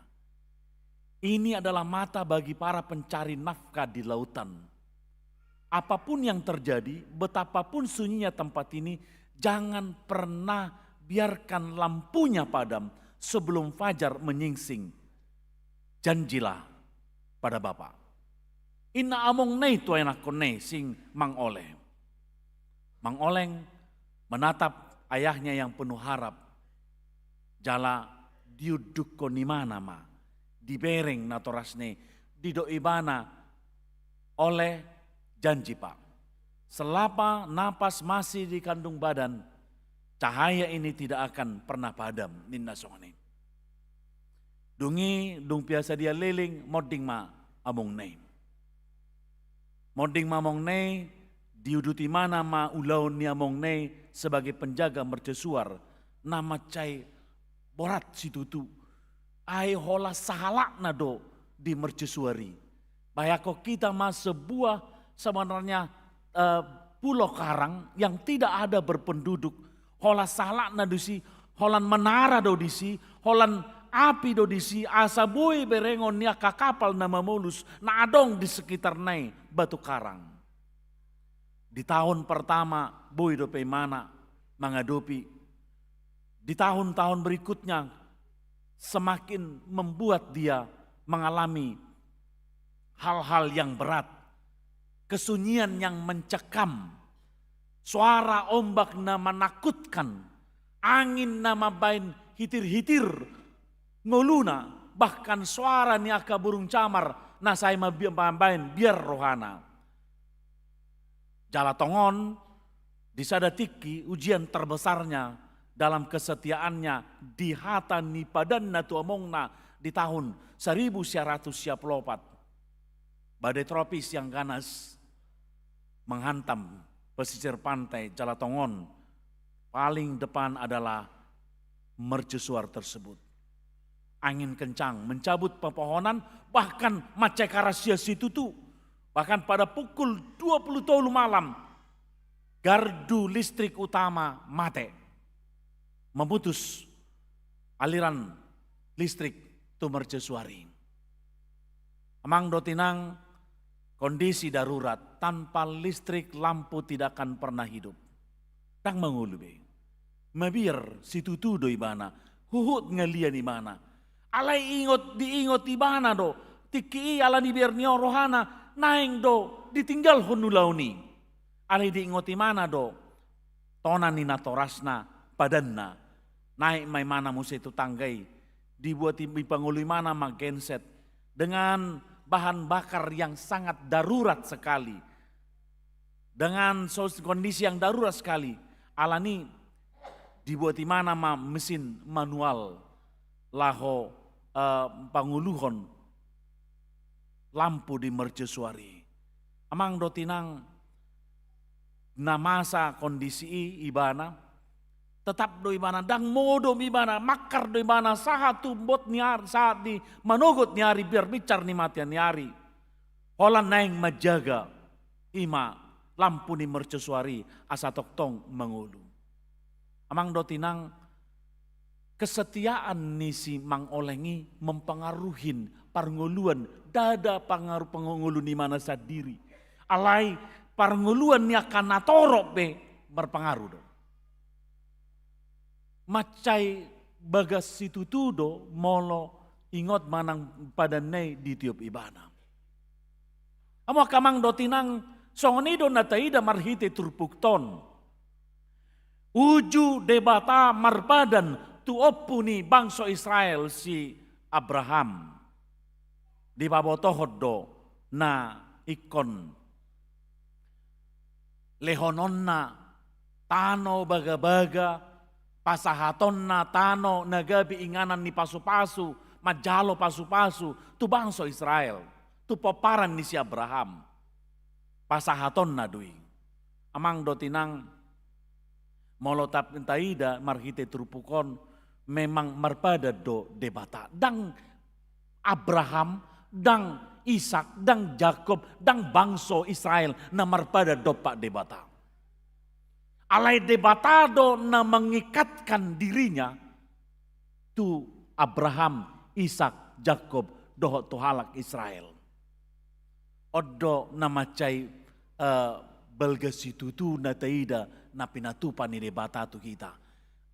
Ini adalah mata bagi para pencari nafkah di lautan. Apapun yang terjadi, betapapun sunyinya tempat ini, jangan pernah biarkan lampunya padam sebelum fajar menyingsing. Janjilah pada Bapa. Inna amongna i tu anakkonna i, si Mang Oleh. Mang Oleh menatap ayahnya yang penuh harap. Jala diundukkon imana ma, dibereng natorasna i, didok ibana, Oleh, janji, Pak. Selama napas masih di kandung badan, cahaya ini tidak akan pernah padam, ninna songon i. Dung i, dung piga sadia leleng, monding ma amongna i. Monding ma amongna i, diuduti ibana ma ulaon ni amongna i sebagai penjaga mercusuar, na mansai borat situtu. Ai holan sahalakna do di mercusuar i. Bayangkon hita ma sebuah sebenarnya, eh, pulau karang yang tidak ada berpenduduk. Holan sahalakna disi, holan menara do disi, holan api do disi, asa boi berengon ni angka kapal na mamolus, na adong di sekitarna i batu karang. Di tahun pertama, boi dope ibana mangadopi. Di tahun-tahun berikutnya, semakin membuat dia mengalami hal-hal yang berat, kesunyian yang mencekam, suara ombak na menakutkan, angin na mambaen hitir-hitir ngoluna, bahkan suara ni angka burung camar na sai mambi-, mambaen biar rohana. Jala tongon, di sada tingki ujian terbesarnya dalam kesetiaannya di hata ni padanna tu amongna di tahun seribu sia ratus sia pulu opat. Badai tropis yang ganas menghantam pesisir pantai, jala tongon paling depan adalah mercusuar tersebut. Angin kencang mencabut pepohonan, bahkan mansai karas situtu. Bahkan pada pukul dua puluh tolu malam, gardu listrik utama mate. Memutus aliran listrik tu mercusuar i. Amang dohot inang, kondisi darurat, tanpa listrik lampu tidak akan pernah hidup. Ndang mangolu be. Mabiar situtu do ibana, huhut ngalian ibana. Alai ingot, diingot ibana do, tingki i ala ni biar ni rohana, naeng do ditinggalhon ulaon i. Alai diingot ibana do tona ni natorasna, padanna. Naek ma ibana muse tu tangga i. Dibuat i, dipangolu ibana ma genset dengan bahan bakar yang sangat darurat sekali. Dengan sos-, kondisi yang darurat sekali. Alani dibuat ibana ma mesin manual laho, eh, pangoluhon lampu di mercusuar i. Amang dohot inang, na masa kondisi i ibana, tetap do ibana, ndang modom ibana, mangkar do ibana, sahat tu ombot ni ari, sahat di manogot ni ari, biar bincar ni mata ni ari. Holan naeng manjaga i ma lampu ni mercusuar i asa tongtong mangolu. Amang dohot inang, kesetiaan ni si Mang Oleng i mempengaruhi parngoluan, ndada pangaruh pangolu ni ibana sandiri. Alai parngoluan ni angka natorop be marpangaruh do. Mansai bagas situtu do molo ingot manang padanna i ditiop ibana. Hamu angka amang dohot inang, songon i do na taida marhite turpukta on. Uju Debata marpadan tu ompu ni bangso Israel si Abraham. Dipabotohon do na ingkon lehononna tano bagabaga, pasahatonna tano na gabe inganan ni pasupasu, manjalo pasupasu tu bangso Israel, tu pomparan ni si Abraham. Pasahatonna do i. Amang dohot inang, molo tap-, taida marhite turpuk on, memang marpadan do Debata. Ndang Abraham, ndang Ishak, ndang Jakob, ndang bangso Israel na marpadan dompak Debata. Alai Debata do na mengikatkan dirinya tu Abraham, Ishak, Jakob, dohot tu halak Israel. On do na mansai, eh, balga situtu na taida na pinatupa ni Debata tu hita.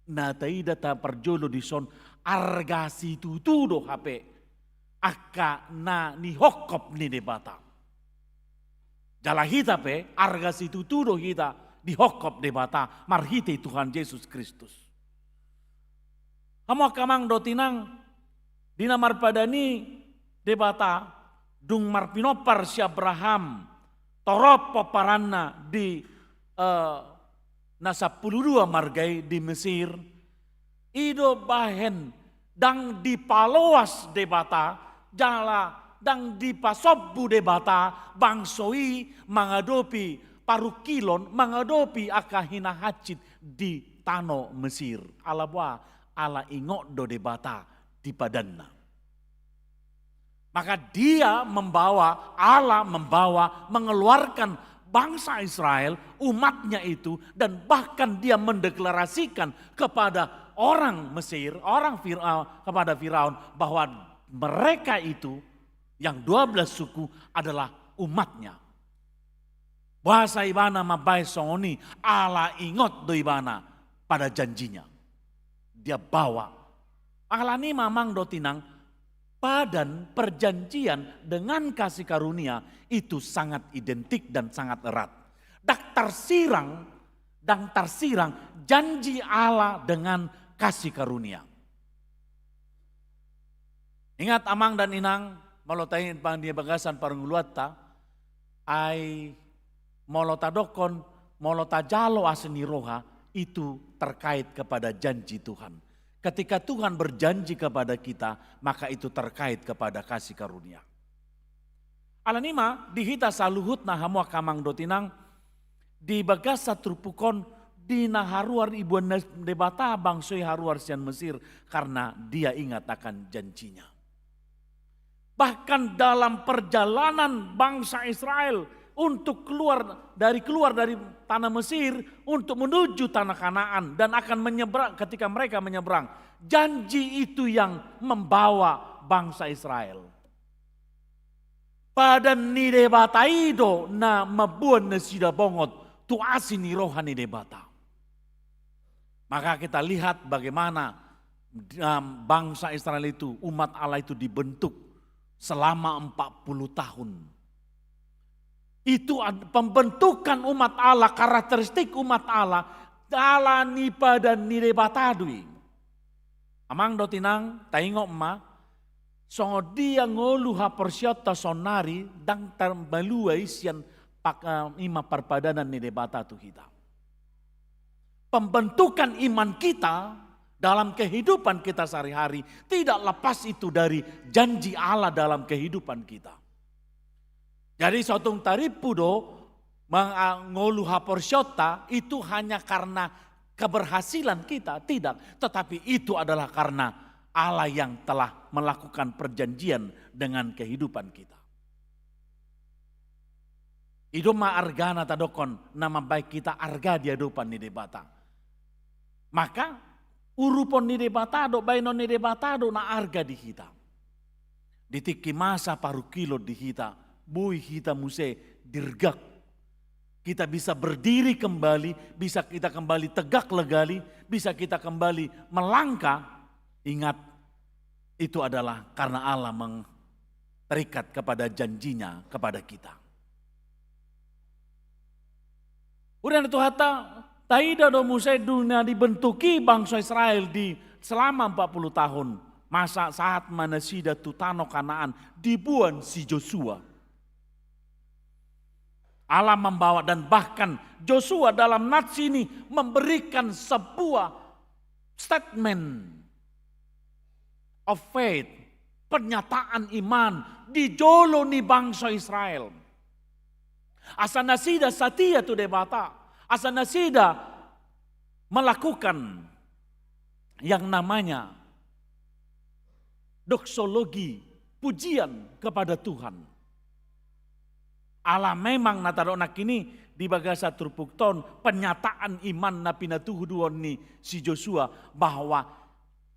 Na taida ta parjolo dison, arga situtu do hape angka na nihophop ni Debata. Jala hita pe, arga situtu do hita dihophop Debata marhite Tuhan Jesus Kristus. Hamu angka amang dohot inang, di na marpadan i Debata, dung marpinompar si Abraham, torop pomparanna di, eh, na sampulu dua marga i di Mesir, i do bahen ndang dipaloas Debata, jala Ndang dipasombu Debata bangso i mangadopi parungkilon, mangadopi angka hinahansit di tano Mesir. Ala boha? Ala ingot do Debata di padanna. Maka Dia membawa, Allah membawa, mengeluarkan bangsa Israel, umat-Nya itu, dan bahkan Dia mendeklarasikan kepada orang Mesir, orang Fir-, eh, kepada Firaun, bahwa mereka itu, yang dua belas suku, adalah umat-Nya. Boasa Ibana mambahen songon i? Ala ingot do Ibana pada janji-Nya. Dia bawa. Alani i, amang dohot inang, padan perjanjian dengan kasih karunia itu sangat identik dan sangat erat. Ndang tarsirang, ndang tarsirang janji Allah dengan kasih karunia. Ingat, amang dan inang, molo taingot di bagasan parngoluanta, ai molo tadokkon, molo tajalo asi ni roha, itu terkait kepada janji Tuhan. Ketika Tuhan berjanji kepada kita, maka itu terkait kepada kasih karunia. Alani i ma, di hita saluhutna, hamu angka amang dohot inang, di bagasan turpuk on, di na haruar, diboan Debata bangso i haruar sian Mesir, karena Dia ingat akan janji-Nya. Bahkan dalam perjalanan bangsa Israel untuk keluar dari, keluar dari tanah Mesir untuk menuju tanah Kanaan dan akan menyeberang, ketika mereka menyeberang, janji itu yang membawa bangsa Israel. Padan ni Debata i do na mamboan nasida bongot tu asi ni roha ni Debata. Maka kita lihat bagaimana, em, bangsa Israel itu, umat Allah itu dibentuk selama empat puluh tahun. Itu ad-, pembentukan umat Allah, karakteristik umat Allah, dalan ni padan ni Debata do i. Amang dohot inang, taingot ma, songon dia ngolu haporseaonta saonnari, ndang tarmalua i sian pak-, eh, i ma parpadanan ni Debata tu hita. Pembentukan iman kita dalam kehidupan kita sehari-hari tidak lepas itu dari janji Allah dalam kehidupan kita. Jadi, so tung tarimpu do mang-, a, ngolu haporseaonta itu hanya karena keberhasilan kita, tidak. Tetapi itu adalah karena Allah yang telah melakukan perjanjian dengan kehidupan kita. I do ma argana tadokkon na mambahen hita arga di adopan ni Debata. Maka urupon ni Debata do, bahenon ni Debata do na arga di hita. Di tingki masa parungkilon di hita, boi hita muse dirgak. Kita bisa berdiri kembali, bisa kita kembali tegak legali, bisa kita kembali melangkah. Ingat, itu adalah karena Allah meng-, terikat kepada janji-Nya kepada kita. Udah, Tuhanta, taida do muse dung na dibentuk i bangso Israel di selama empat puluh tahun, masa sahat ma nasida tu tano Kanaan, diboan si Josua. Allah membawa, dan bahkan Josua dalam nats ini memberikan sebuah statement of faith, pernyataan iman di jolo ni bangso Israel. Asa nasida satia tu Debata, asa nasida melakukan yang namanya doksologi, pujian kepada Tuhan. Ala memang na tadok nangkin i di bagasan turpukta on, pernyataan iman na pinatuduhon ni si Josua bahwa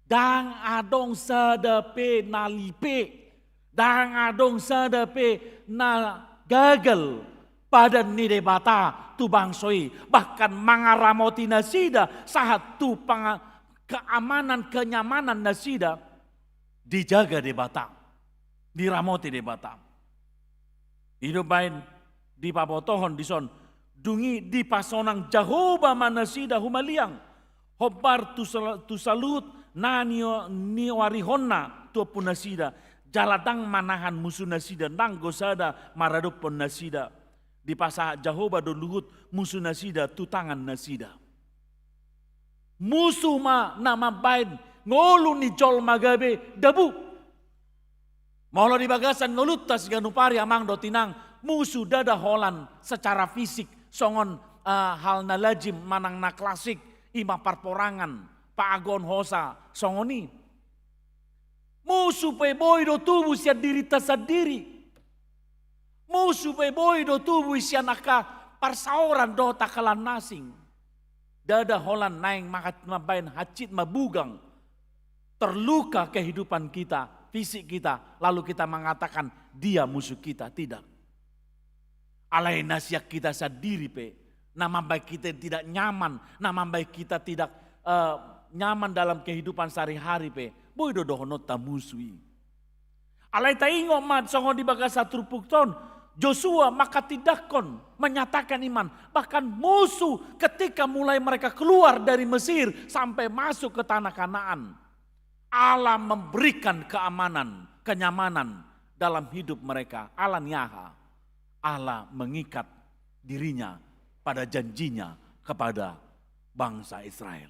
ndang adong sada pe na lipe, ndang adong sada pe na gagal padan ni Debata tu bangso i, bahkan mangaramoti nasida sahat tu panga-, keamanan, kenyamanan nasida dijaga Debata, diramoti Debata. I do baen dipabotohon dison, dung i dipasonang Jahowa ma nasida humaliang, hombar tu sal-, tu saluhut na ni-, nioarihonna tu ompunasida, jala ndang manahan musu nasida, ndang anggo sada maradophon nasida. Dipasahat Jahowa do luhut musu nasida tu tangan nasida. Musu ma na mambaen ngolu ni jolma gabe dabu. Molo di bagasan ngolunta siganup ari, amang dohot inang, musu ndada holan secara fisik songon, eh, hal na lazim manang na klasik, i ma parporangan, paagoon hosa, songon i. Musu pe boi do tubu sian dirinta sandiri. Musu pe boi do tubu sian angka parsaoran dohot angka lan na asing. Ndada holan naeng mahat-, mambaen hansit mabugang, terluka kehidupan kita, fisik kita, lalu kita mengatakan, "Dia musuh kita." Tidak. Alai na sian hita sandiri pe, na mambaen hita tidak nyaman, na mambaen hita tidak, eh, nyaman dalam kehidupan sehari-hari pe, boi do dohononta musu i. Alai taingot ma songon di bagasan turpukta on, Josua manghatindangkon, menyatakan iman, bahkan musuh ketika mulai mereka keluar dari Mesir sampai masuk ke tanah Kanaan, Allah memberikan keamanan, kenyamanan dalam hidup mereka. Ala ni aha? Allah mengikat dirinya pada janjinya kepada bangsa Israel.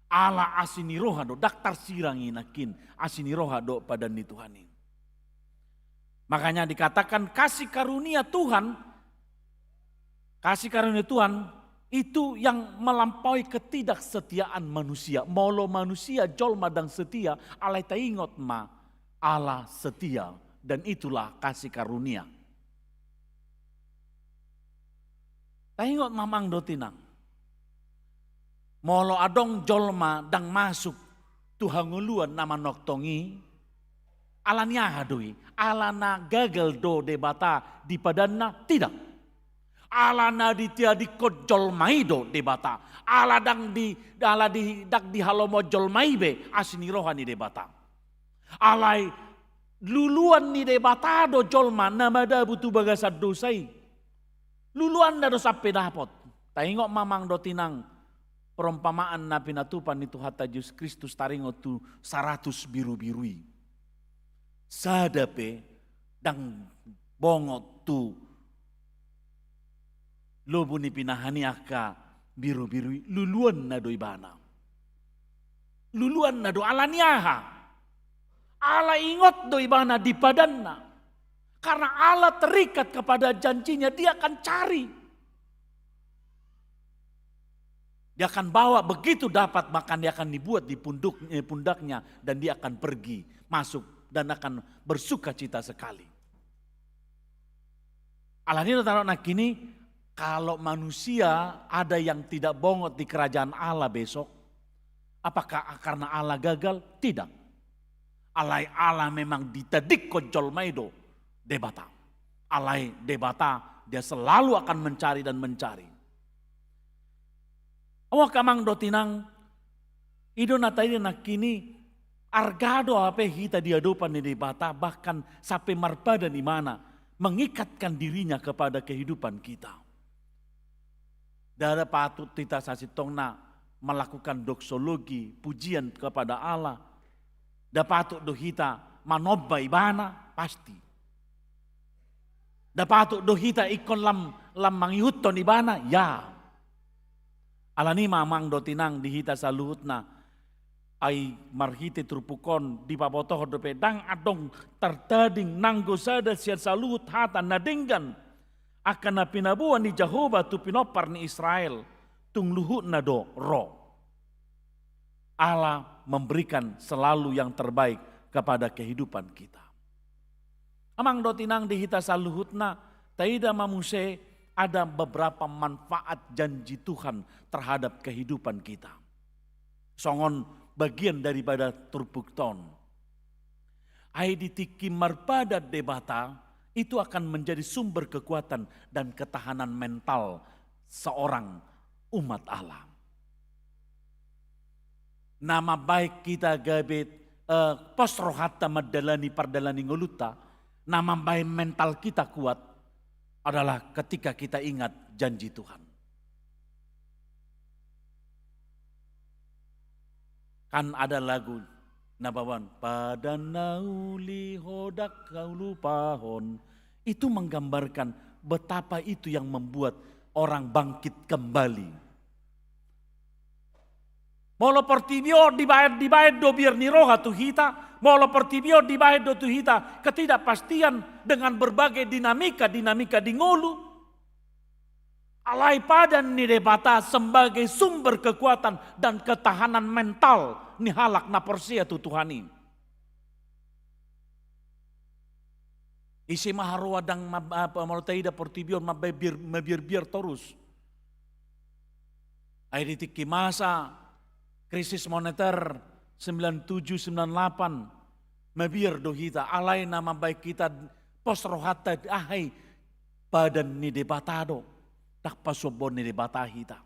Allah asi ni roha do, ndang tarsirang i nangkin, asi ni roha do padan ni Tuhan i. Makanya dikatakan kasih karunia Tuhan, kasih karunia Tuhan itu yang melampaui ketidaksetiaan manusia. Molo manusia jolma ndang setia, alai taingot ma Allah setia, dan itulah kasih karunia. Taingot ma amang dohot inang. Molo adong jolma ndang masuk tu hangoluan na manongtong i, ala ni aha do i? Ala na gagal do Debata di padanna? Tidak. Ala na ditadingkon jolma i do Debata. Ala ndang di, ala di, ndang dihalomohon jolma i be asi ni roha ni Debata. Alai luluan ni Debata do jolma na madabu tu bagasan dosa i. Luluanna do sampe dapot. Taingot ma amang dohot inang, perumpamaan na pinatupa ni Tuhanta Jesus Kristus taringot tu saratus birubiru i. Sada pe ndang bongot tu lobu ni pinahan i angka birubiru i, luluanna do ibana. Luluanna do, ala ni aha? Ala ingot do ibana di padanna. Karena Allah terikat kepada janjinya, Dia akan cari. Dia akan bawa begitu dapat, bahkan dia akan dibuat di punduk-, eh, pundaknya, dan dia akan pergi, masuk, dan akan bersukacita sekali. Ala ni do taringot nangkin i, kalau manusia ada yang tidak bongot di kerajaan Allah besok, apakah karena Allah gagal? Tidak. Alai Allah memang ditadingkon jolma i do Debata. Alai Debata, Dia selalu akan mencari dan mencari. Amang dohot inang, i do na taida nangkin i, arga do hape hita di adopan ni Debata, bahkan sampe marpadan ibana, mengikatkan dirinya kepada kehidupan kita. Ndada patut hita sasintongna melakukan doksologi, pujian kepada Allah. Nda patut do hita manomba ibana, pasti. Nda patut do hita ingkon lam, lam mangihuthon ibana, ya. Ala ni i ma amang dohot inang di hita saluhutna, ai marhite turpuk on dipabotohon dope, ndang adong tartading nanggo sada sian saluhut hata na denggan angka na pinaboa ni Jahowa tu pinompar ni Israel, tung luhutna do ro. Allah memberikan selalu yang terbaik kepada kehidupan kita. Amang dohot inang di hita saluhutna, taida ma muse ada beberapa manfaat janji Tuhan terhadap kehidupan kita. Songon bagian daripada turpukta on. Ai di tingki marpadan Debata, itu akan menjadi sumber kekuatan dan ketahanan mental seorang umat Allah. Na mambaen hita gabe, eh, pos rohanta mandalani pardalanan ni ngolunta, na mambaen mental kita kuat adalah ketika kita ingat janji Tuhan. Kan ada lagu na baoan, "Padan na uli ho ndang hau lupahon." Itu menggambarkan betapa itu yang membuat orang bangkit kembali. Molo portibi on dibaen, dibaen do biar ni roha tu hita, Molo portibi on dibaen do tu hita ketidakpastian dengan berbagai dinamika-dinamika di ngolu. Alai padan ni Debata sebagai sumber kekuatan dan ketahanan mental ni halak na porsea tu Tuhan i. Ise ma haroa dang mab-, apa, molo taida portibi on mabiar-, mabiar-biar torus. Ai di tingki masa krisis moneter sembilan tujuh sembilan delapan, mabiar do hita, alai na mambaen hita pos rohanta, aha i, padan ni Debata do, dang pasombuon ni Debata hita.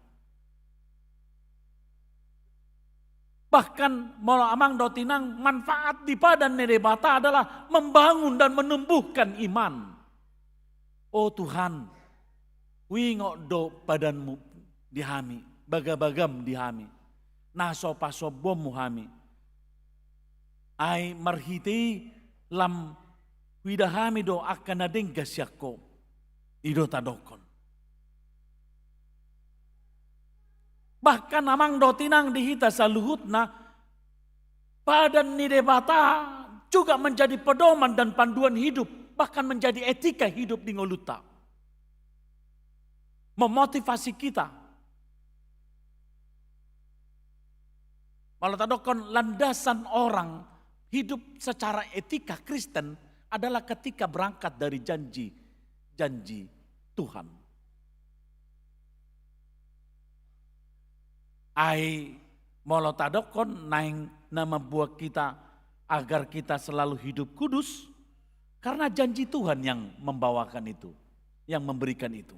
Bahkan molo amang dohot inang, manfaat di padan ni Debata adalah membangun dan menumbuhkan iman. O Tuhan, huingot do padanmu di hami, bagabagam di hami, na so pasombuonmu hami. Ai marhite i lam huida hami do angka na denggan sian Ho. I do tadokkon. Bahkan amang dohot inang, di hita saluhutna, padan ni Debata juga menjadi pedoman dan panduan hidup, bahkan menjadi etika hidup di ngolunta. Memotivasi kita. Molo tadokkon, landasan orang hidup secara etika Kristen adalah ketika berangkat dari janji-janji Tuhan. Ai molo tadokkon naeng na mambuat kita agar kita selalu hidup kudus, karena janji Tuhan yang membawakan itu, yang memberikan itu.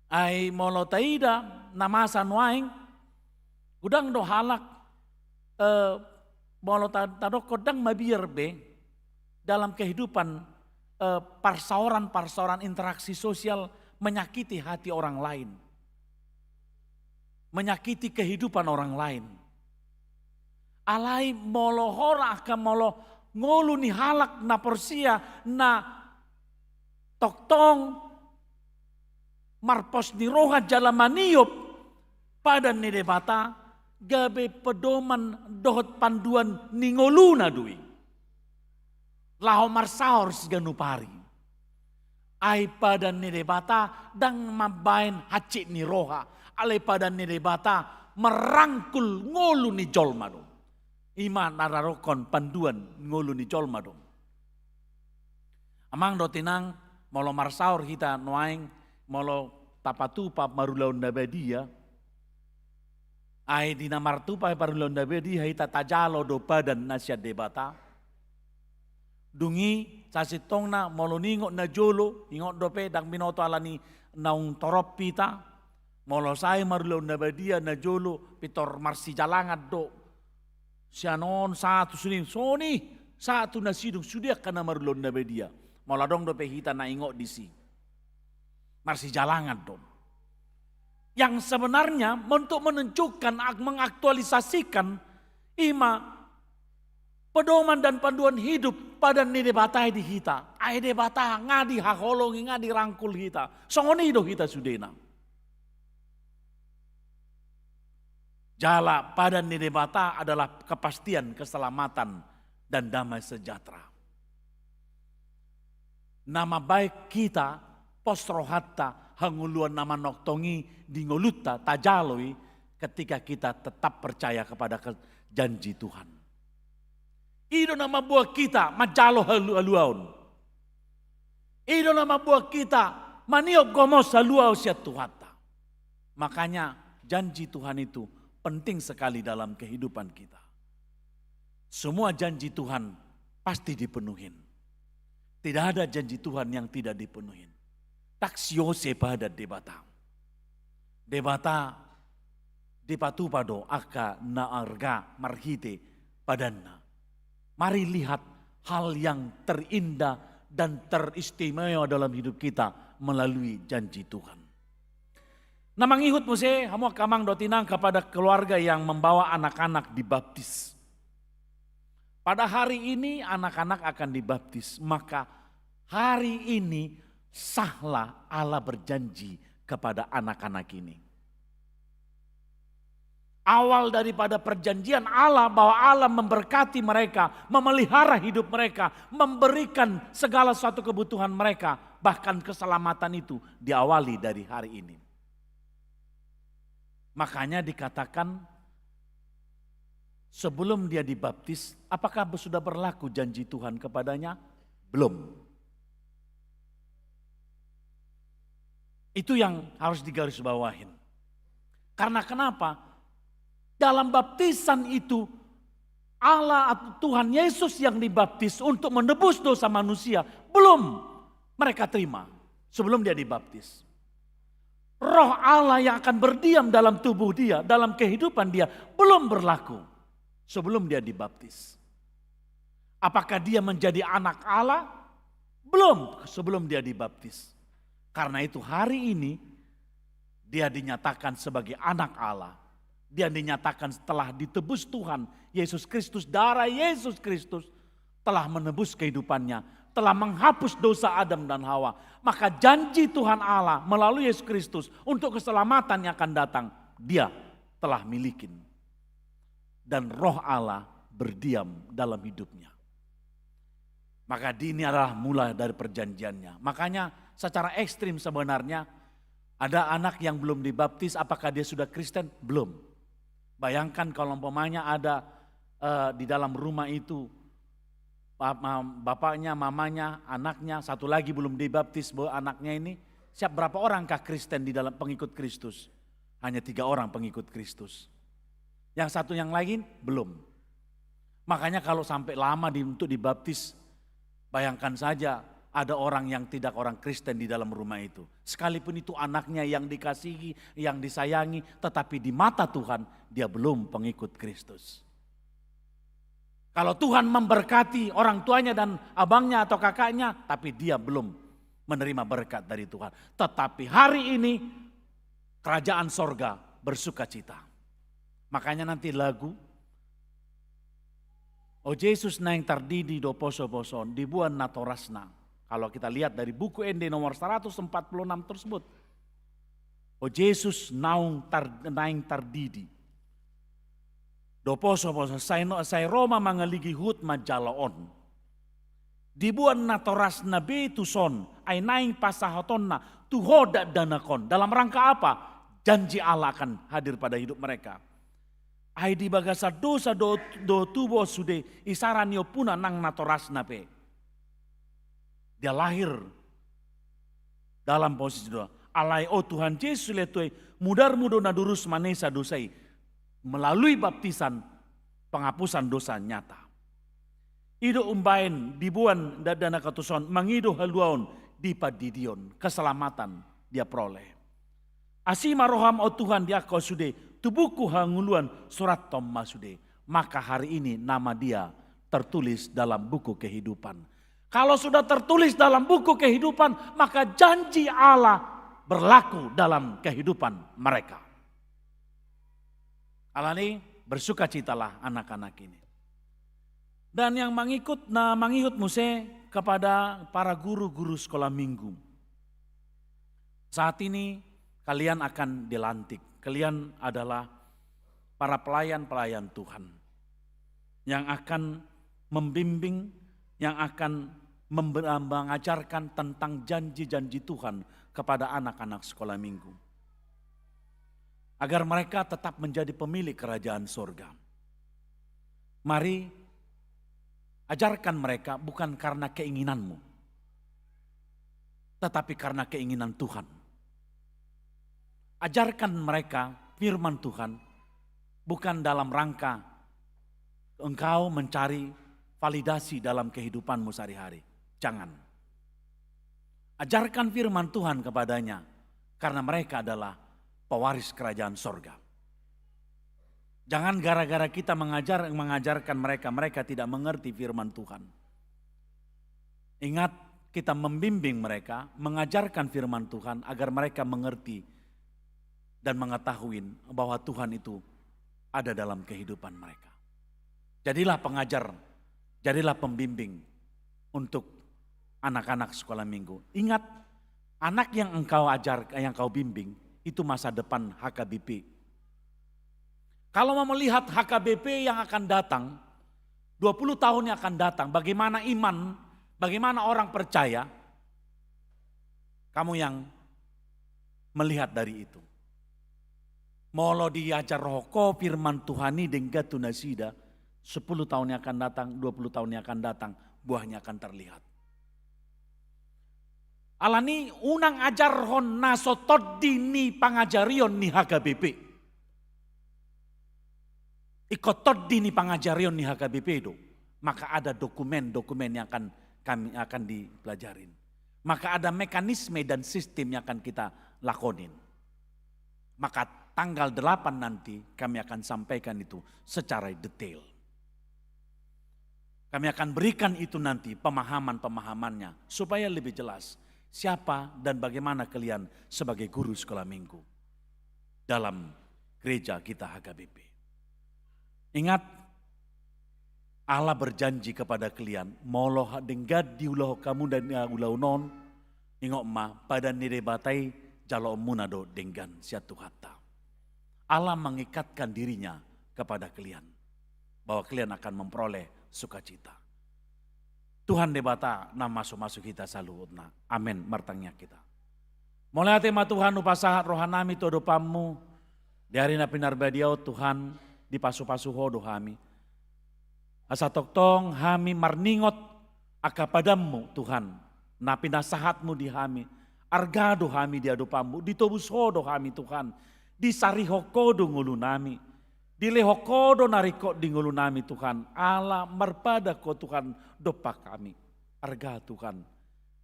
Ai molo taida na masa nuaeng, godang do halak, eh, molo ta-, tadokkon dang mabiar be dalam kehidupan, eh, parsaoran-parsaoran, interaksi sosial, menyakiti hati orang lain, menyakiti kehidupan orang lain. Alai molo hora angka molo ngolu ni halak na porsea na tongtong marpos ni roha jala maniop padan ni Debata, gabe pedoman dohot panduan ni ngoluna do i laho marsaor siganup ari. Ai padan ni Debata dang mambaen hansit ni roha, alai padan ni Debata merangkul ngolu ni jolma do. I ma na tadokkon panduan ngolu ni jolma do. Amang dohot inang, molo marsaor hita nuaeng, molo tapatupa marulaon na badia, ai di na martupa parulaon na badia hita, tajalo do padan na sian Debata. Dung i sasintongna molo niingot najolo, ingot dope, dang binoto ala ni naung torop hita. Molo sae marulaon na badia najolo, pintor marsijalangan do. Sian on sahat tu sude, songon i sahat tu na sidung, sude angka na marulaon na badia. Molo adong dope hita na ingot disi, marsijalangan do. Yang sebenarnya untuk menunjukkan, ak-, mengaktualisasikan, i ma pedoman dan panduan hidup padan ni Debata i di hita. Ai Debata nga dihaholongi, nga dirangkul hita. Songon i do hita sudena. Jala padan ni Debata adalah kepastian keselamatan dan damai sejahtera. Na mambaen hita pos rohanta, hangoluan na manongtong i di ngolunta, tajalo i ketika kita tetap percaya kepada ke-, janji Tuhan. I do na mambuat hita manjalo halu-, haluaon. I do na mambuat hita maniop gomos haluaon sian Tuhanta. Makanya janji Tuhan itu penting sekali dalam kehidupan kita. Semua janji Tuhan pasti dipenuhin. Tidak ada janji Tuhan yang tidak dipenuhin. Dang siose padan Debata. Debata dipatupa do angka na arga marhite padanna. Mari lihat hal yang terindah dan teristimewa dalam hidup kita melalui janji Tuhan. Na mangihut muse hamu angka amang dohot inang kepada keluarga yang membawa anak-anak dibaptis. Pada hari ini anak-anak akan dibaptis, maka hari ini sahlah Allah berjanji kepada anak-anak ini. Awal daripada perjanjian Allah, bahwa Allah memberkati mereka, memelihara hidup mereka, memberikan segala suatu kebutuhan mereka, bahkan keselamatan itu diawali dari hari ini. Makanya dikatakan, sebelum dia dibaptis, apakah sudah berlaku janji Tuhan kepadanya? Belum. Itu yang harus digarisbawahin. Karena kenapa? Dalam baptisan itu, Allah atau Tuhan Yesus yang dibaptis untuk menebus dosa manusia, belum mereka terima sebelum dia dibaptis. Roh Allah yang akan berdiam dalam tubuh dia, dalam kehidupan dia, belum berlaku sebelum dia dibaptis. Apakah dia menjadi anak Allah? Belum, sebelum dia dibaptis. Karena itu, hari ini dia dinyatakan sebagai anak Allah. Dia dinyatakan setelah ditebus Tuhan Yesus Kristus, darah Yesus Kristus telah menebus kehidupannya, telah menghapus dosa Adam dan Hawa. Maka janji Tuhan Allah melalui Yesus Kristus untuk keselamatan yang akan datang, dia telah milikin. Dan Roh Allah berdiam dalam hidupnya. Maka di, ini adalah mula dari perjanjiannya. Makanya secara ekstrim sebenarnya, ada anak yang belum dibaptis, apakah dia sudah Kristen? Belum. Bayangkan kalau umpamanya ada, eh, di dalam rumah itu, pa-, ma-, bapaknya, mamanya, anaknya, satu lagi belum dibaptis, bahwa anaknya ini, siap berapa orangkah Kristen di dalam pengikut Kristus? Hanya tiga orang pengikut Kristus. Yang satu yang lain belum. Makanya kalau sampai lama di, untuk dibaptis, bayangkan saja ada orang yang tidak orang Kristen di dalam rumah itu. Sekalipun itu anaknya yang dikasihi, yang disayangi, tetapi di mata Tuhan, dia belum pengikut Kristus. Kalau Tuhan memberkati orang tuanya dan abangnya atau kakaknya, tapi dia belum menerima berkat dari Tuhan. Tetapi hari ini, kerajaan sorga bersukacita. Makanya nanti lagu, "O Jesus naeng tardidi do poso-poso on, diboan natorasna." Kalau kita lihat dari buku Ende nomor seratus empat puluh enam tersebut, "O Jesus naung tar-, naeng tardidi do poso-poso, sai no, sai ro ma mangaligi huhut manjalo on. Diboan natorasna be tuson, ai naeng pasahatonna tu ho dakdanak on." Dalam rangka apa? Janji Allah akan hadir pada hidup mereka. "Ai di bagasan dosa do, do tubu on sude, isara ni ompuna nang natorasna pe." Dia lahir dalam posisi dosa. Alai, o Tuhan Jesus, silehon Tuhan i, mudarmu do na durus manesa dosa i melalui baptisan, penghapusan dosa nyata. I do umbahen diboan dakdanak on tuson, mangido haluaon di pandidion, keselamatan dia peroleh. "Asi ma roham, o Tuhan, di angka on sude, tu buku hangoluan surathon ma sude." Maka hari ini nama dia tertulis dalam buku kehidupan. Kalau sudah tertulis dalam buku kehidupan, maka janji Allah berlaku dalam kehidupan mereka. Alani, bersukacitalah anak-anak ini. Dan yang mangihut, na mangihut muse kepada para guru-guru sekolah minggu. Saat ini kalian akan dilantik. Kalian adalah para pelayan-pelayan Tuhan yang akan membimbing, yang akan membe-, mengajarkan tentang janji-janji Tuhan kepada anak-anak sekolah minggu, agar mereka tetap menjadi pemilik kerajaan sorga. Mari, ajarkan mereka bukan karena keinginanmu, tetapi karena keinginan Tuhan. Ajarkan mereka firman Tuhan bukan dalam rangka engkau mencari validasi dalam kehidupanmu sehari-hari. Jangan. Ajarkan firman Tuhan kepadanya, karena mereka adalah pewaris kerajaan sorga. Jangan gara-gara kita mengajar, mengajarkan mereka, mereka tidak mengerti firman Tuhan. Ingat, kita membimbing mereka, mengajarkan firman Tuhan agar mereka mengerti dan mengetahui bahwa Tuhan itu ada dalam kehidupan mereka. Jadilah pengajar, jadilah pembimbing untuk anak-anak sekolah minggu. Ingat, anak yang engkau ajar, yang kau bimbing, itu masa depan H K B P. Kalau mau melihat H K B P yang akan datang, dua puluh tahun yang akan datang, bagaimana iman, bagaimana orang percaya, kamu yang melihat dari itu. Molo diajar ho firman Tuhan i denggan tu nasida, sepuluh tahun yang akan datang, dua puluh tahun yang akan datang, buahnya akan terlihat. Alani unang ajarhon na so tondi ni pangajarion ni H K B P. Ingkon tondi ni pangajarion ni H K B P do. Maka ada dokumen-dokumen yang akan kami akan dipelajarin. Maka ada mekanisme dan sistem yang akan kita lakonin. Maka tanggal delapan nanti kami akan sampaikan itu secara detail. Kami akan berikan itu nanti pemahaman-pemahamannya supaya lebih jelas siapa dan bagaimana kalian sebagai guru sekolah minggu dalam gereja kita H K B P. Ingat, Allah berjanji kepada kalian, molo denggan diulahon hamu dan, eh, ulaon on, ingot ma, padan ni Debata i jaloonmuna do denggan sian Tuhanta. Allah mengikatkan dirinya kepada kalian, bahwa kalian akan memperoleh sukacita. Tuhan Debata na mamasu-masu hita saluhutna. Amen. Martangiang hita. Mauliate ma Tuhan, hupasahat rohanami tu adopanmu di ari na pinarbadia on Tuhan, dipasu-pasu ho do hami. Asa tongtong hami marningot angka padanmu Tuhan, na pinasahatmu di hami. Arga do hami di adopanmu, ditobus ho do hami Tuhan, disarihon ho do ngolunami. Dilehon ho do na ringkot di ngolunami Tuhan, ala marpadan ho Tuhan dompak hami. Arga Tuhan.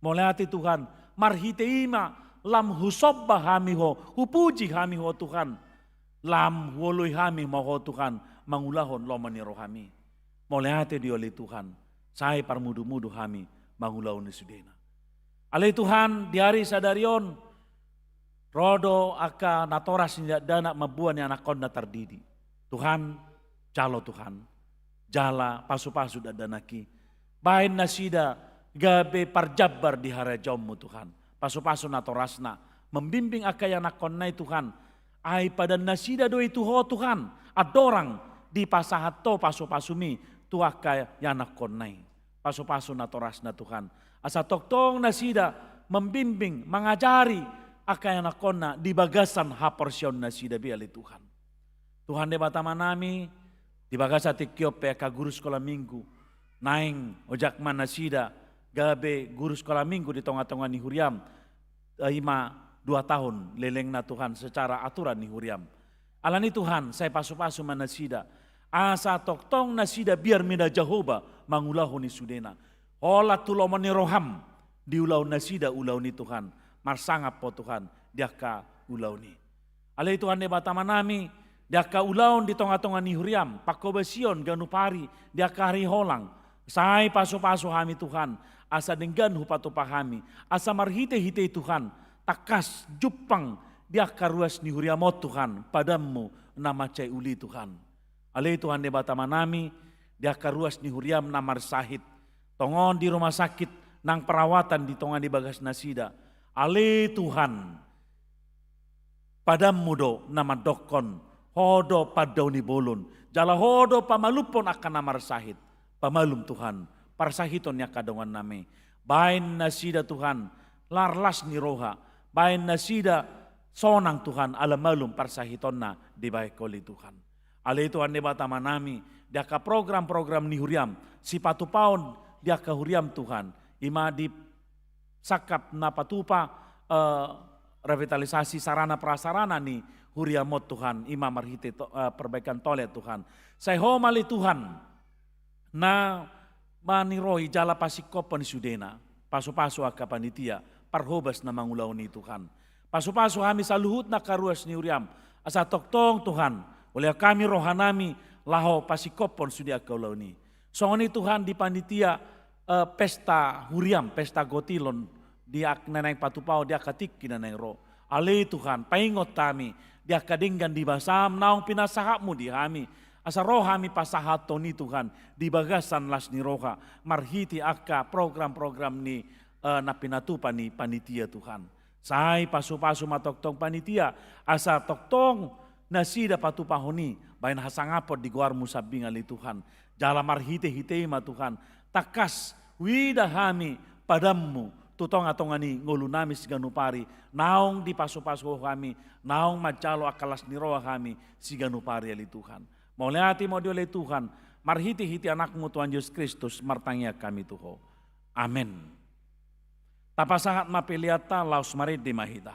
Mauliate Tuhan, marhite i ma lam husomba hami ho, hupuji hami ho Tuhan. Lam huoloi hami ma ho Tuhan, mangulahon lomo ni rohami. Mauliate do ale Tuhan, sai parmudu-mudu hami mangulahon i sudena. Ale Tuhan, di ari sadari on, ro do angka natoras ni dakdanak mamboan ni anakkonna tardidi. Tuhan, jalo Tuhan, jala pasu-pasu dakdanak i. Baen nasida gabe parjambar di harajaonmu Tuhan. Pasu-pasu natorasna, membimbing angka ianakkonna i Tuhan. Ai padan nasida do i tu ho Tuhan, andorang dipasahat ho pasu-pasumi tu angka ianakkonna i. Pasu-pasu natorasna Tuhan. Asa tongtong nasida membimbing, mangajari angka ianakkonna di bagasan haporseaon nasida be ale Tuhan. Tuhan Debata Amanami, di bagasan tingki on pe angka guru sekolah minggu, naeng ojak ma nasida gabe guru sekolah minggu di tonga-tonga ni huriam, eh, i ma dua tahun lelengna Tuhan secara aturan ni huriam. Alani Tuhan, sai pasu-pasu ma nasida, asa tongtong nasida biar mida Jahowa mangulahon i sudena. Holan tu lomo ni roham diulahon nasida ulaon i Tuhan, marsangap ho Tuhan di angka ulaon i. Ale Tuhan Debata Amanami, di angka ulaon di tonga-tonga ni huriam, panghobasion ganup ari, di angka ari holang, sai pasu-pasu hami Tuhan, asa denggan hupatupa hami, asa marhite-hite i Tuhan, tangkas jumpang di angka ruas ni huriam on Tuhan, padanmu na mansai uli Tuhan. Ale Tuhan Debata Amanami, di angka ruas ni huriam na marsahit, tongon di rumah sakit, nang perawatan di tonga ni bagas nasida. Ale Tuhan, padanmu do na mandokkon, ho do pandao ni bolon, jala ho do pamalumhon angka na marsahit. Pamalum Tuhan, parsahiton ni angka dongannami. Baen nasida Tuhan, las ni roha, baen nasida sonang Tuhan, ala malum parsahitonna dibaen ho ale Tuhan. Ale Tuhan Debata Amanami, di angka program-program ni huriam, sipatupaon di angka huriam Tuhan, i ma di sangkap na patupa, eh, revitalisasi sarana prasarana ni huriam on Tuhan, i ma marhite to-, eh, perbaikan toilet Tuhan. Sai ho ma ale Tuhan, na maniroi jala pasingkophon i sudena, pasu-pasu angka panitia, parhobas na mangulahon i Tuhan. Pasu-pasu hami saluhutna angka ruas ni huriam, asa tongtong Tuhan, ulehon hami rohanami laho pasingkophon sude angka ulaon i. Songon i Tuhan di panitia, eh, pesta huriam, pesta gotilon, di ak-, na naeng patupaon di angka tingki na naeng ro. Ale Tuhan, paingot hami, di angka denggan di basam, naung pinasahatmu di hami. Asa ro hami pasahathon i Tuhan, di bagasan las ni roha, marhite angka program-program ni, eh, na pinatupa ni panitia Tuhan. Sai pasu-pasu ma tongtong panitia, asa tongtong nasida patupahon i baen hasangaphon di goarmu sambing ale Tuhan. Jala marhitehite i ma Tuhan, tangkas huida hami padanmu tu tongatonga ni ngolunami siganup ari, naung dipasupasu Ho hami, naung manjalo angka las ni roha hami siganup ari ale Tuhan. Mauliate ma Ho ale Tuhan, marhitehite Anakmu Tuhan Jesus Kristus martangiang hami tu Ho. Amen. Tapasahat ma peleanta, laos marende ma hita.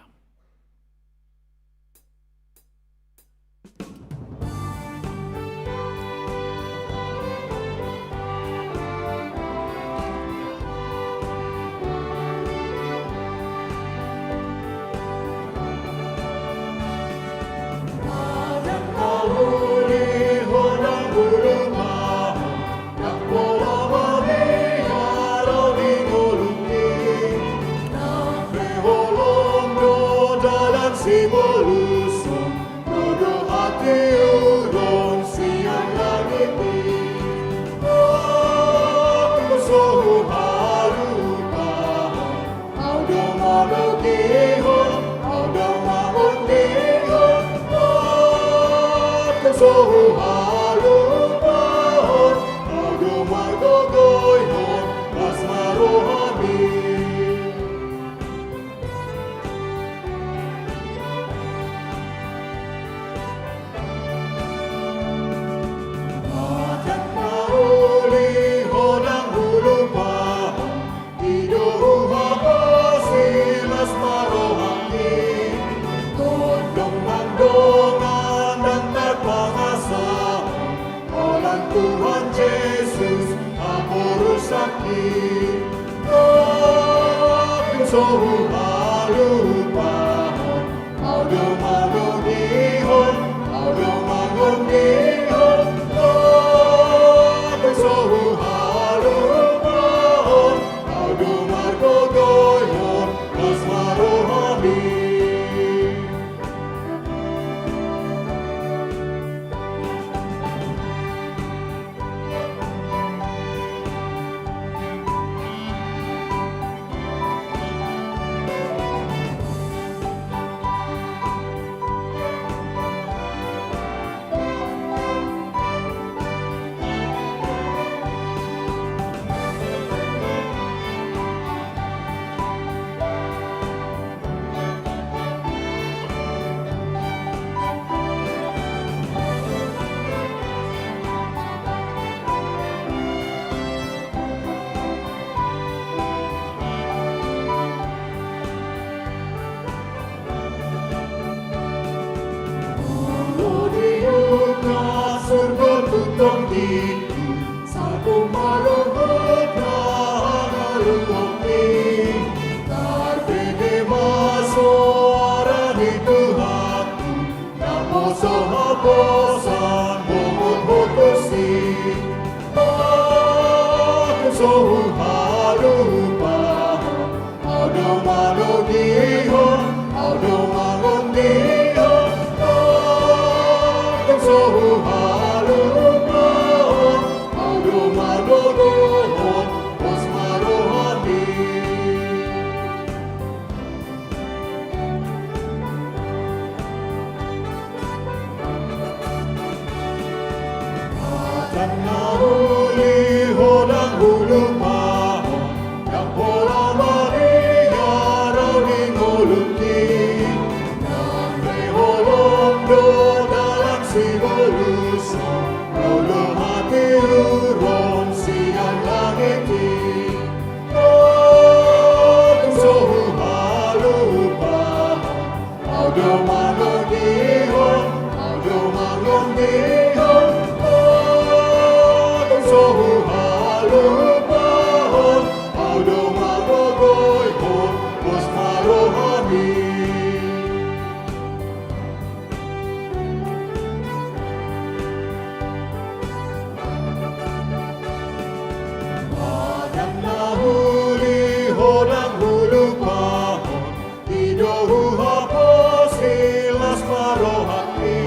I do huhaposi las ma rohangki, tondong nang dongan ndang tarpangasahon, holan Tuhan Jesus haporusangki. Ndang so huhalupahon, Au do manogihon, au do mangondihon, ndang so huhalupahon, au do margogoihon, las ma rohami. Molo diungkap surgo tu tonggingku, salpu ma luhut na hangoluanmi. Tarpede ma soara ni Tuhanku, naposo haposan bongot ho tusi. Ndang so huhalupahon, au do manogihon, au do mangondihon, ndang so huhalupahon, au do margogoihon, las ma rohami. Hata na uli ho ndang hulupahon, ndang pola Maria rau di ngolungki. Nang pe holong do dalan sibolusku, molo hatiuron sian langit i. Ndang so huhalupahon, au do manogihon, au do mangondihon, ndang so huhalupahon, au do margogoihon, las ma rohami. Hata na uli ho ndang hulupahon, i do huhaposi las ma rohangki.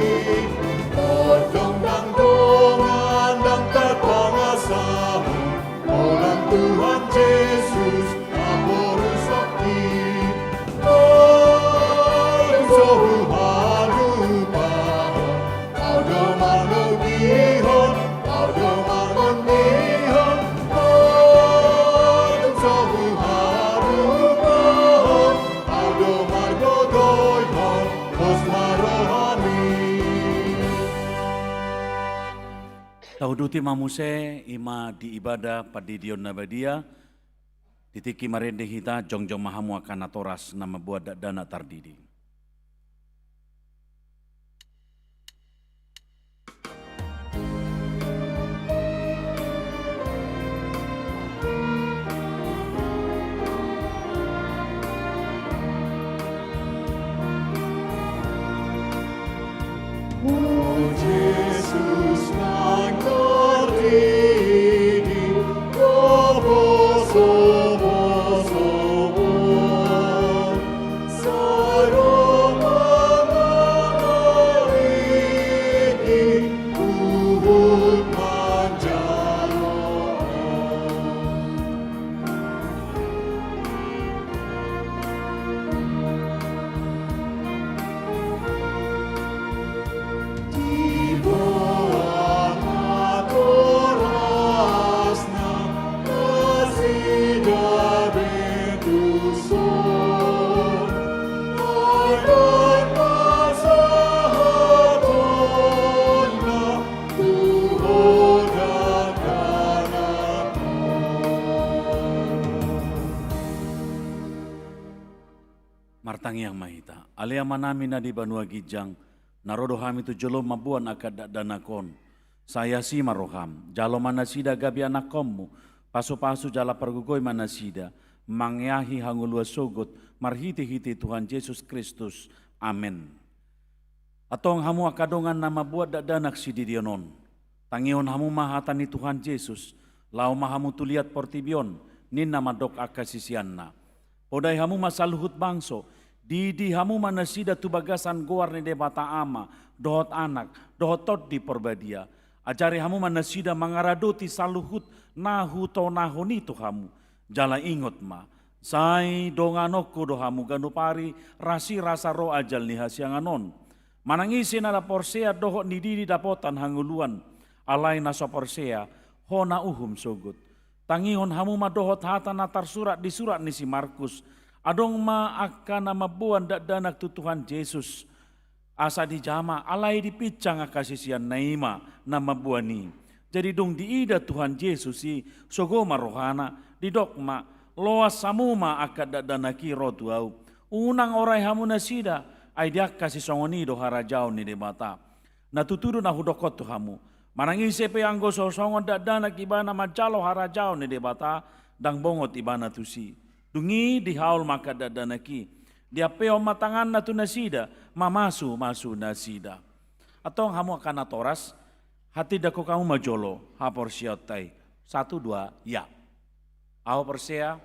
Tondong nang dongan ndang tarpangasahon, holan Tuhan Jesus haporusangki. Tauduti ma muse, i ma di ibadah pandidion na badia. Di tingki marende hita, jongjong ma hamu angka natoras na mamboan dakdanak tardidi. Martangiang ma hita. Ale Amanami na di banua ginjang, na ro do hami tu jolom mamboan angka dakdanak on. Sai asi ma roham, jalo ma nasida gabe anakkonmu, pasupasu jala pargogoi ma nasida, mangeahi hangoluan sogot, marhitehite Tuhan Jesus Kristus. Amen. Antong hamu angka dongan na mamboan dakdanak sididion on, tangihon hamu ma hata ni Tuhan Jesus, laho ma hamu tu liat portibi on, ninna mandok angka siseanna. Podai hamu ma saluhut bangso, didi hamu ma nasida tu bagasan goar ni Debata Ama, dohot Anak, dohot Tondi Porbadia. Ajari hamu ma nasida mangaradoti saluhut na hutonahon i tu hamu. Jala ingot ma, sai donganonku do hamu ganup ari rasirasa ro ajal ni hasiangan on. Manang ise na porsea dohot nididi dapotan hangoluan, alai na so porsea, hona uhum sogot. Tangihon hamu ma dohot hata na tarsurat di surat ni si Markus. Adong ma angka na mamboan dakdanak tu Tuhan Jesus. Asa dijama, alai dipinsang angka siseanna i ma na mamboan i. Jadi dung diida Tuhan Jesus i, sogo ma rohana, didok ma, loas hamu ma angka dakdanak i ro tu ahu. Unang orai hamu nasida, ai di angka sisongon i do harajaon ni Debata. Na tutu do na hudokkon tu hamu. Manang ise pe anggo so songon dakdanak ibana manjalo harajaon ni Debata, ndang bongot ibana tusi. Dung i dihaol ma angka dakdanak i. Diampehon ma tanganna tu nasida, mamasumasu nasida. Antong hamu angka natoras, hatindangkon hamu ma jolo haporseaonta i. Satu, dua, ya. Ahu porsea.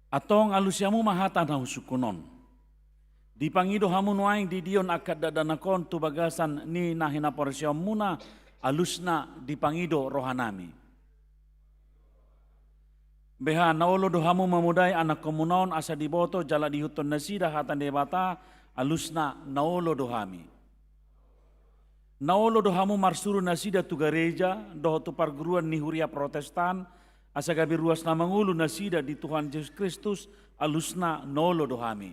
Antong alusi hamu ma hata na husungkun on. Dipangido hamu nuaeng didion angka dakdanak on tu bagasan ni na hinaporseaonmuna, alusna dipangido rohanami. Beha na olo do hamu mamodai anakkonmuna on asa diboto jala diihuthon nasida hata ni Debata, alusna na olo do hami. Na olo do hamu marsuru nasida tu gareja, dohot tu parguruan ni huria Protestan, asa gabe ruas na mangolu nasida di Tuhan Jesus Kristus, alusna na olo do hami.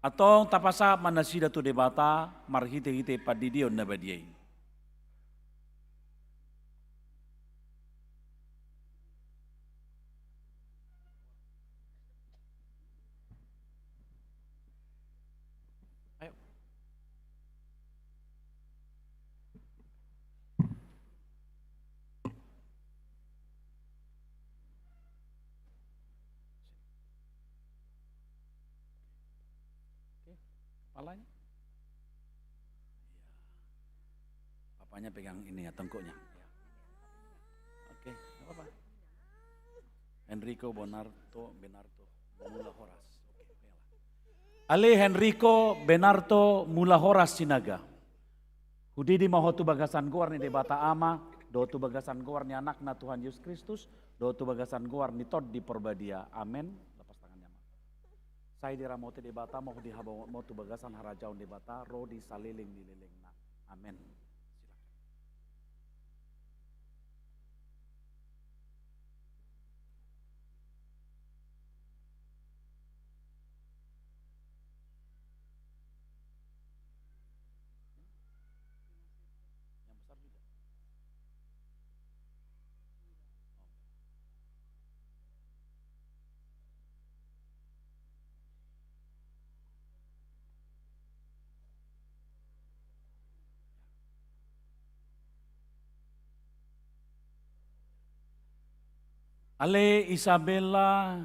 Antong tapasahat ma nasida tu Debata, marhitehite pandidion na badia i. Ayo. Palanya. Iya. Papanya pegang ini ya, tengkuknya. Ya. Oke, nggak apa-apa. Enrico Bonarto, Benarto, Mula Horas. Oke, pegang. Ale Enrico Benarto Mula Horas Sinaga. Hudidi ma ho tu bagasan goar ni Debata Ama, dohot tu bagasan goar ni Anakna Tuhan Jesus Kristus, dohot tu bagasan goar ni Tondi Porbadia. Amen. Lepas tangannya, Ama. Sai diramoti Debata ma ho di habongotmu tu bagasan harajaon Debata, ro di saleleng ni lelengna. Amen. Silakan. Yang besar juga. Ale Isabella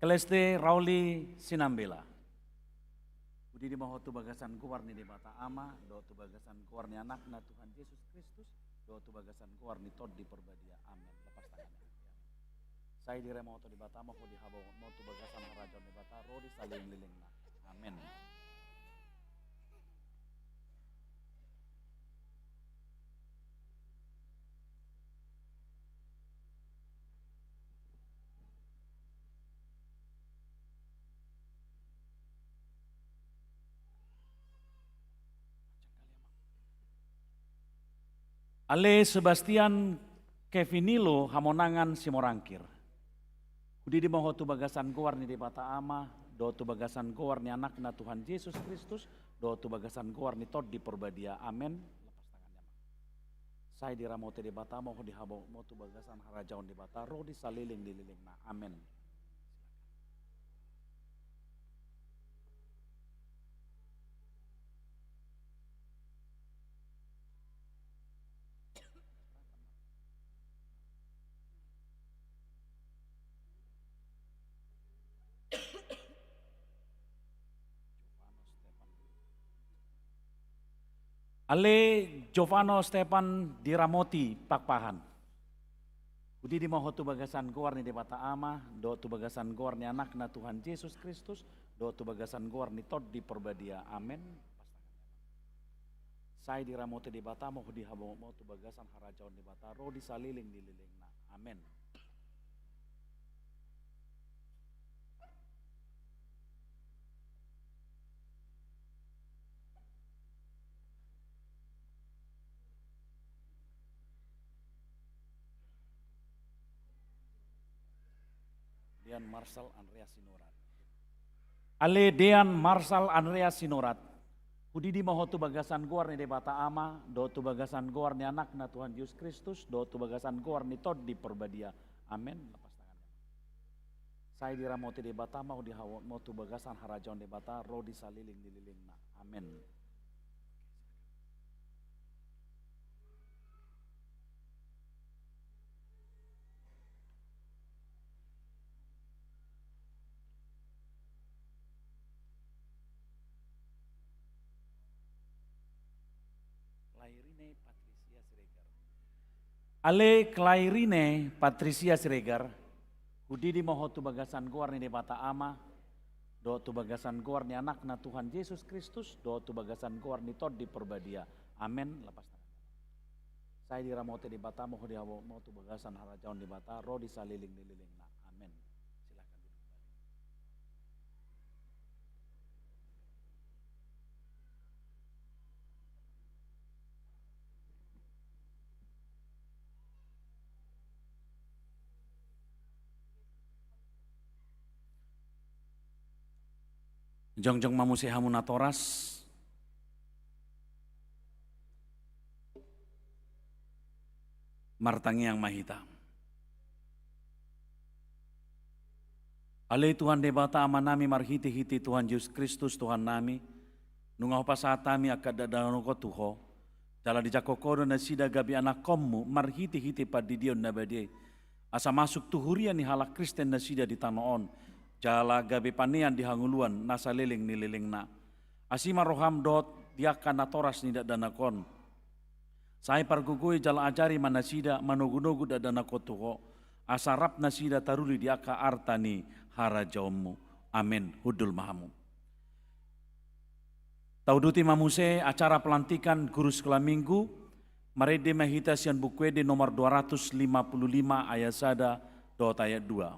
Celeste Rauli Sinambela. Hudidi ma ho tu bagasan goar ni Debata Ama, dohot tu bagasan goar ni Anakna Tuhan Jesus Kristus, dohot tu bagasan goar ni Tondi Porbadia. Amen. Lepas tangannya. Sai diramoti Debata ma ho di habongotmu tu bagasan harajaon Debata, ro di saleleng ni lelengna. Amen. Ale Sebastian Kevinilo Hamonangan Simorangkir. Hudidi ma ho tu bagasan goar ni Debata Ama, dohot tu bagasan goar ni Anakna Tuhan Jesus Kristus, dohot tu bagasan goar ni Tondi Porbadia. Amen. Lepas tangannya, Ama. Sai diramoti Debata ma ho di habongotmu tu bagasan harajaon Debata, ro di saleleng ni lelengna. Amen. Ale Jovano Stefan diramoti Pakpahan. Hudidi ma ho tu bagasan goar ni Debata Ama, dohot tu bagasan goar ni Anakna Tuhan Jesus Kristus, dohot tu bagasan goar ni Tondi Porbadia. Amen. Sai diramoti Debata ma ho di habongotmu tu bagasan harajaon Debata, ro di saleleng ni lelengna. Amen. Dean Marshall Andreas Sinurat. Ale Dean Marshall Andreas Sinurat. Hudidi ma ho tu bagasan goar ni Debata Ama, dohot tu bagasan goar ni Anakna Tuhan Jesus Kristus, dohot tu bagasan goar ni Tondi Porbadia. Amen. Lepas tangannya. Sai diramoti Debata ma ho di habongotmu tu bagasan harajaon Debata, ro di saleleng ni lelengna. Amen. Klairine Patricia Siregar. Ale Klairine Patricia Siregar, hudidi ma ho tu bagasan goar ni Debata Ama, dohot tu bagasan goar ni Anakna Tuhan Jesus Kristus, dohot tu bagasan goar ni Tondi Porbadia. Amen. Lepas tangan. Sai diramoti Debata ma ho di habongotmu tu bagasan harajaon Debata, ro di saleleng ni lelengna. Amen. Silakan duduk kembali. Jongjong ma muse hamu natoras. Martangiang ma hita. Ale Tuhan Debata Amanami, marhitehite Tuhan Jesus Kristus Tuhannami, nunga hupasahat hami angka dadaononhon tu Ho, jala dijangkon Ho do nasida gabe anakkonmu marhitehite pandidion na badia i, asa masuk tu huria ni halak Kristen nasida di tano on, jala gabe panean di hangoluan na saleleng ni lelengna. Asi ma roham dohot di angka natoras ni dakdanak on. Sai pargogoi jala ajari ma nasida manogunogu dakdanak on tu Ho, asa rap nasida taruli di angka arta ni harajaonMu. Amen. Hundul ma hamu. Tauduti ma muse acara pelantikan guru sekolah minggu, marende ma hita sian Buku Ende nomor dua ratus lima puluh lima ayat sada dohot ayat dua.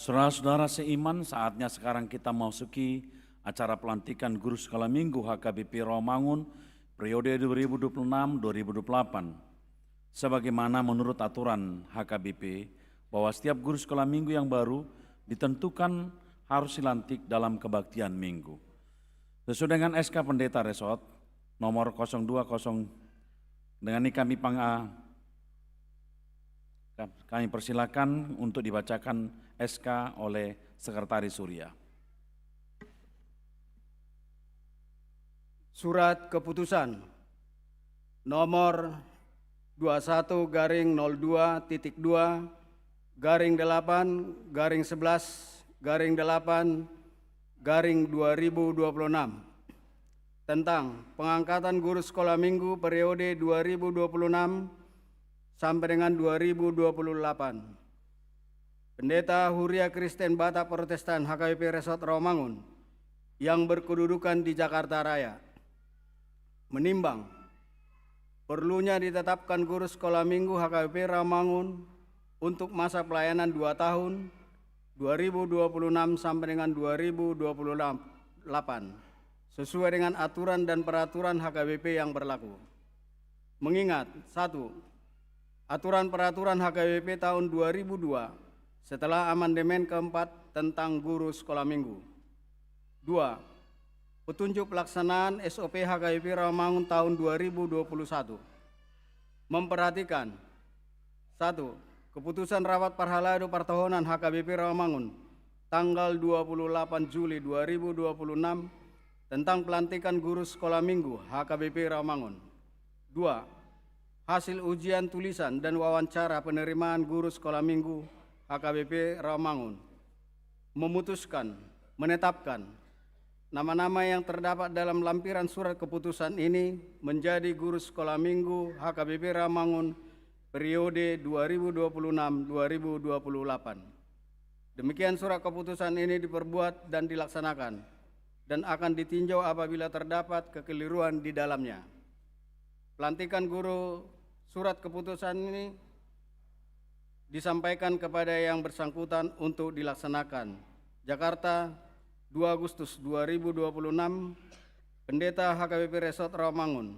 Saudara-saudara seiman, saatnya sekarang kita memasuki acara pelantikan guru sekolah minggu H K B P Rawamangun periode dua ribu dua puluh enam dua ribu dua puluh delapan. Sebagaimana menurut aturan H K B P, bahwa setiap guru sekolah minggu yang baru ditentukan harus dilantik dalam kebaktian minggu. Sesuai dengan S K Pendeta Resort nomor kosong dua kosong, dengan ini kami pang-, kami persilakan untuk dibacakan S K oleh Sekretaris Surya. Surat keputusan nomor dua satu garing nol dua titik dua garing delapan garing sebelas garing delapan garing dua ribu dua puluh enam tentang pengangkatan guru sekolah minggu periode dua ribu dua puluh enam sampai dengan dua ribu dua puluh delapan. Pendeta Huria Kristen Batak Protestan H K B P Resort Rawamangun yang berkedudukan di Jakarta Raya menimbang perlunya ditetapkan guru sekolah minggu H K B P Rawamangun untuk masa pelayanan dua tahun, dua ribu dua puluh enam sampai dengan dua ribu dua puluh delapan, sesuai dengan aturan dan peraturan H K B P yang berlaku. Mengingat, satu, aturan peraturan H K B P tahun dua ribu dua setelah amandemen keempat tentang guru sekolah minggu. Dua, petunjuk pelaksanaan S O P H K B P Rawamangun tahun dua ribu dua puluh satu. Memperhatikan, satu, keputusan rapat parhalado partohonan H K B P Rawamangun tanggal dua puluh delapan Juli dua ribu dua puluh enam tentang pelantikan guru sekolah minggu H K B P Rawamangun. Dua, hasil ujian tulisan dan wawancara penerimaan guru sekolah minggu H K B P Rawamangun. Memutuskan, menetapkan nama-nama yang terdapat dalam lampiran surat keputusan ini menjadi guru sekolah minggu H K B P Rawamangun periode dua ribu dua puluh enam dua ribu dua puluh delapan. Demikian surat keputusan ini diperbuat dan dilaksanakan, dan akan ditinjau apabila terdapat kekeliruan di dalamnya. Pelantikan guru surat keputusan ini disampaikan kepada yang bersangkutan untuk dilaksanakan. Jakarta, dua Agustus dua ribu dua puluh enam, Pendeta H K B P Resort Rawamangun,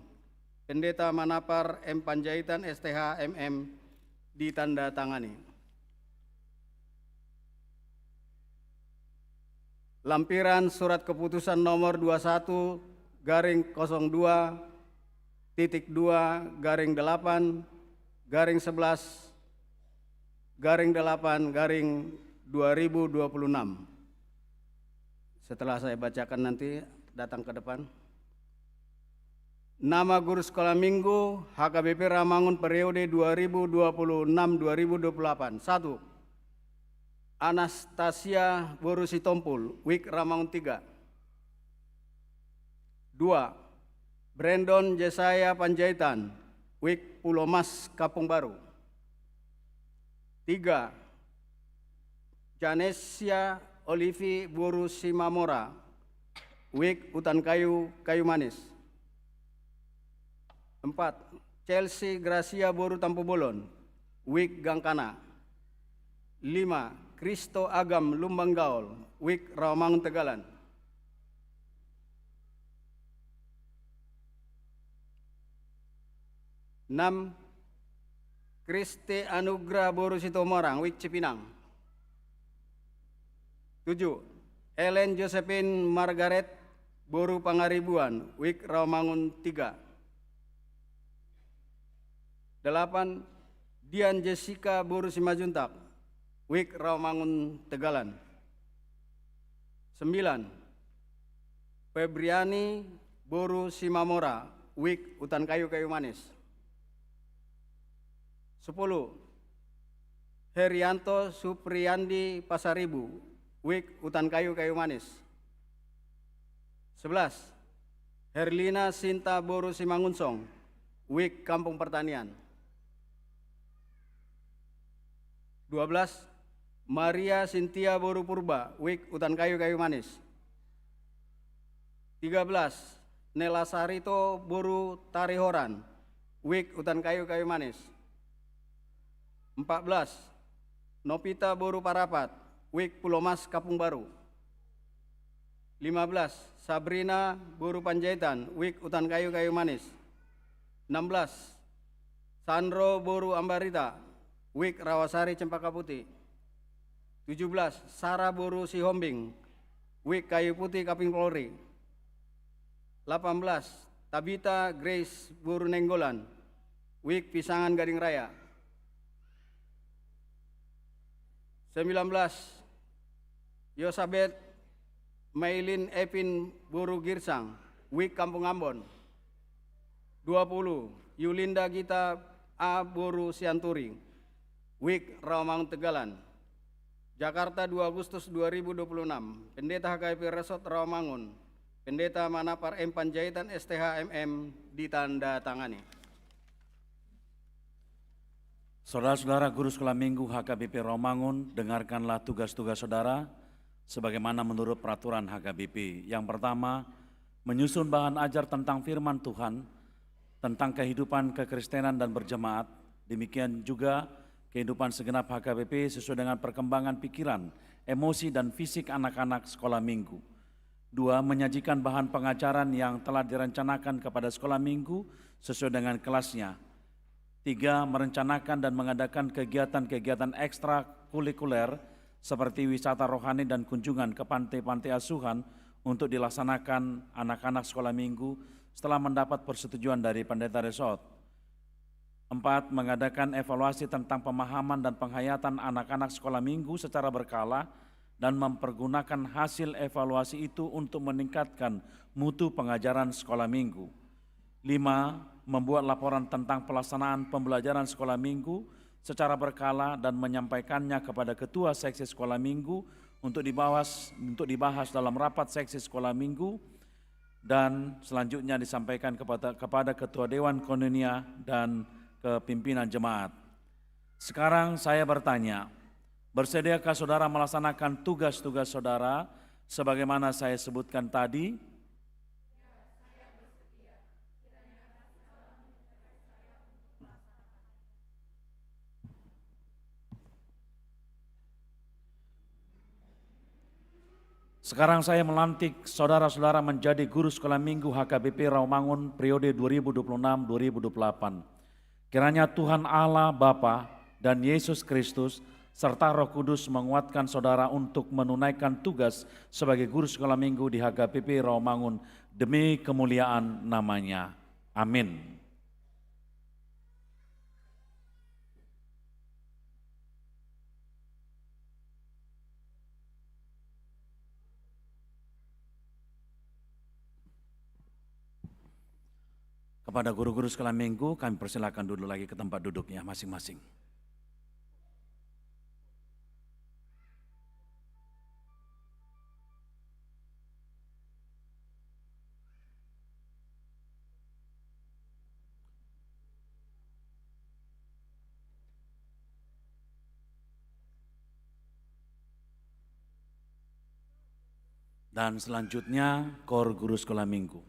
Pendeta Manapar M Panjaitan S T H M M, ditandatangani. Lampiran surat keputusan nomor dua satu garing kosong dua titik dua garing delapan garing sebelas garing delapan garing dua ribu dua puluh enam. Setelah saya bacakan, nanti datang ke depan. Nama guru sekolah minggu H K B P Rawamangun periode dua ribu dua puluh enam dua ribu dua puluh delapan. Satu, Anastasia boru Sitompul, wik Rawamangun tiga. Dua, Brandon Jesaya Panjaitan, wik Pulomas, Kampung Baru. Tiga, Janesia Olivi boru Simamora, wik Utan Kayu, Kayu Manis. Empat, Chelsea Gracia boru Tampubolon, wik Gangkana. Lima, Kristo Agam Lumban Gaol, wik Rawamangun, Tegalan. Enam, Kriste Anugrah boru Situmorang, wik Cipinang. Tujuh, Ellen Josephine Margaret boru Pangaribuan, wik Rawamangun tiga. Delapan, Dian Jessica boru Simanjuntak, wik Rawamangun, Tegalan. Sembilan, Febriani boru Simamora, wik Utan Kayu, Kayu Manis. Sepuluh, Herianto Supriyandi Pasaribu, wik Utan Kayu, Kayu Manis. Sebelas, Herlina Sinta boru Simangunsong, wik Kampung Pertanian. Dua belas, Maria Sintia boru Purba, wik Utan Kayu, Kayu Manis. Tiga belas, Nela Sarito boru Tarihoran, wik Utan Kayu, Kayu Manis. Empat belas, Novita boru Parapat, wik Pulomas, Kampung Baru. Lima belas, Sabrina boru Panjaitan, wik Utan Kayu, Kayu Manis. Enam belas, Sandro boru Ambarita, wik Rawasari, Cempaka Putih. Tujuh belas, Sara boru Sihombing, wik Kayu Putih, Kampung Polri. Delapan belas, Tabita Grace boru Nainggolan, wik Pisangan, Gading Raya. Sembilan belas, Yosabet Mailin Epin boru Girsang, wik Kampung Ambon. Dua puluh, Yulinda Gita A boru Sianturi, wik Rawamangun, Tegalan. Jakarta, dua Agustus dua ribu dua puluh enam. Pendeta H K B P Resort Rawamangun, Pendeta Manapar M Panjaitan, S T H M M, ditandatangani. Saudara-saudara guru sekolah minggu H K B P Rawamangun, dengarkanlah tugas-tugas saudara sebagaimana menurut peraturan H K B P. Yang pertama, menyusun bahan ajar tentang firman Tuhan, tentang kehidupan kekristenan dan berjemaat. Demikian juga kehidupan segenap H K B P sesuai dengan perkembangan pikiran, emosi, dan fisik anak-anak sekolah minggu. Dua, menyajikan bahan pengajaran yang telah direncanakan kepada sekolah minggu sesuai dengan kelasnya. Tiga, merencanakan dan mengadakan kegiatan-kegiatan ekstrakurikuler seperti wisata rohani dan kunjungan ke panti-panti asuhan untuk dilaksanakan anak-anak sekolah minggu setelah mendapat persetujuan dari pendeta resort. Empat, mengadakan evaluasi tentang pemahaman dan penghayatan anak-anak sekolah minggu secara berkala dan mempergunakan hasil evaluasi itu untuk meningkatkan mutu pengajaran sekolah minggu. Lima, membuat laporan tentang pelaksanaan pembelajaran sekolah minggu secara berkala dan menyampaikannya kepada ketua seksi sekolah minggu untuk dibahas, untuk dibahas dalam rapat seksi sekolah minggu, dan selanjutnya disampaikan kepada, kepada ketua dewan koinonia dan ke pimpinan jemaat. Sekarang saya bertanya, bersediakah saudara melaksanakan tugas-tugas saudara sebagaimana saya sebutkan tadi? Sekarang saya melantik saudara-saudara menjadi guru sekolah minggu H K B P Rawamangun periode dua ribu dua puluh enam dua ribu dua puluh delapan. Kiranya Tuhan Allah Bapa dan Yesus Kristus serta Roh Kudus menguatkan saudara untuk menunaikan tugas sebagai guru sekolah minggu di H K B P Rawamangun demi kemuliaan nama-Nya. Amin. Kepada guru-guru sekolah minggu, kami persilakan duduk lagi ke tempat duduknya masing-masing. Dan selanjutnya, kor guru sekolah minggu.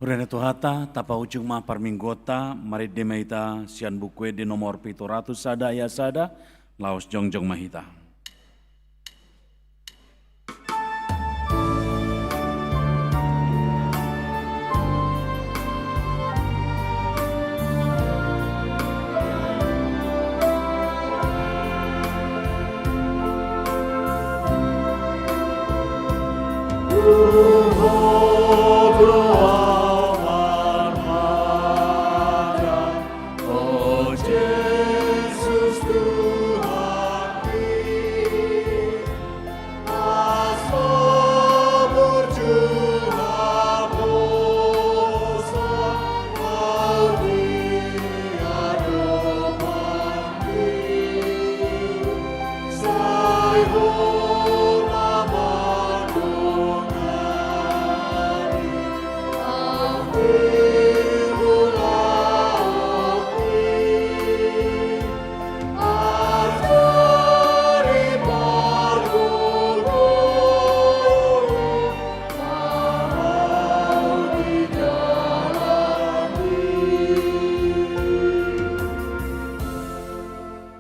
Huria ni Tuhanta, tapaujung ma parmingguonta, marende ma hita sian Buku Ende nomor pitu ratus sada ayat sada, laos jongjong ma hita.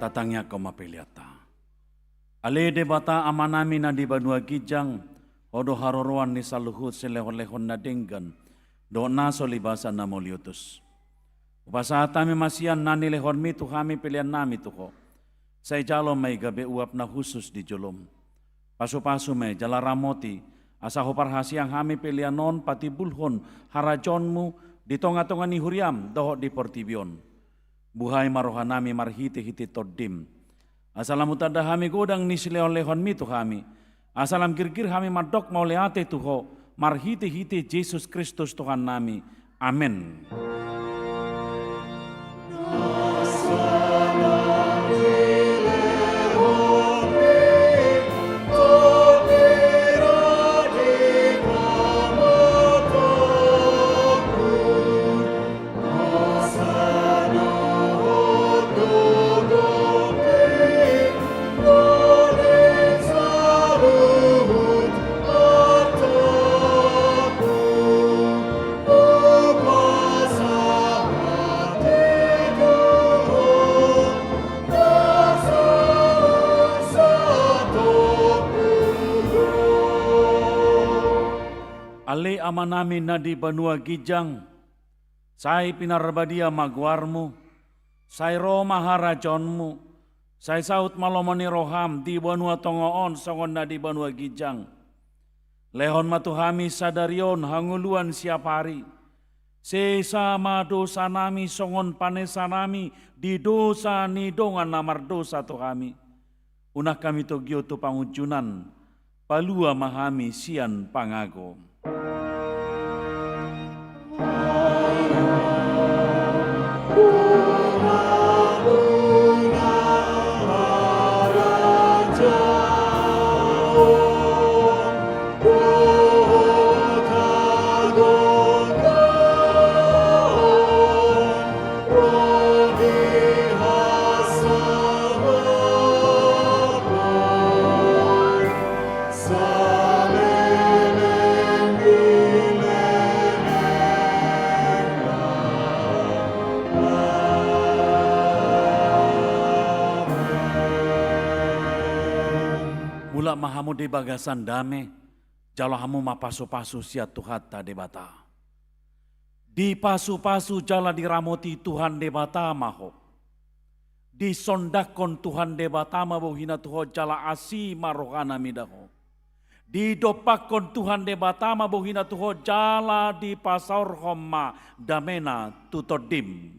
Tatangiangkon ma peleanta. Ale Debata Amanami na di banua ginjang, Ho do haroroan ni saluhut silehonlehon na denggan dohot na so libasa na mauliutus. Hupasahat hami ma sian na nilehonmi tu hami peleannami tu Ho. Sai jalo ma i gabe uap na hushus di jolom. Pasupasu ma i jala ramoti, asa huparhaseang hami pelean on patimbulhon harajaonmu di tongatonga ni huriam dohot di portibi on. Buhai ma rohanami marhitehite Tondim, asa lam hutanda hami godang ni silehonlehonmi tu hami, asa lam girgir hami mandok mauliate tu Ho marhitehite Jesus Kristus Tuhannami. Amen. Ale Amanami na di banua ginjang, sai pinarbadia ma goarmu, sai ro ma harajaonmu, sai saut ma lomo ni roham di banua tonga on songon na di banua ginjang. Lehon ma tu hami sadari on hangoluan siap ari. Sesa ma dosanami songon panesanami di dosa ni dongan na mardosa tu hami. Unang hami togihon tu pangunjunan, palua ma hami sian pangago. Mulak ma hamu di bagasan dame, jalo hamu ma pasupasu sian Tuhanta Debata. Dipasupasu jala diramoti Tuhan Debata ma ho. Disondangkon Tuhan Debata ma bohina tu ho jala asi ma rohana mida ho. Didompakkon Tuhan Debata ma bohina tu ho jala dipasaorhon ma damena tu tondim.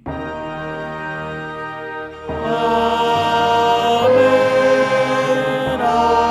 Amen, amen, amen.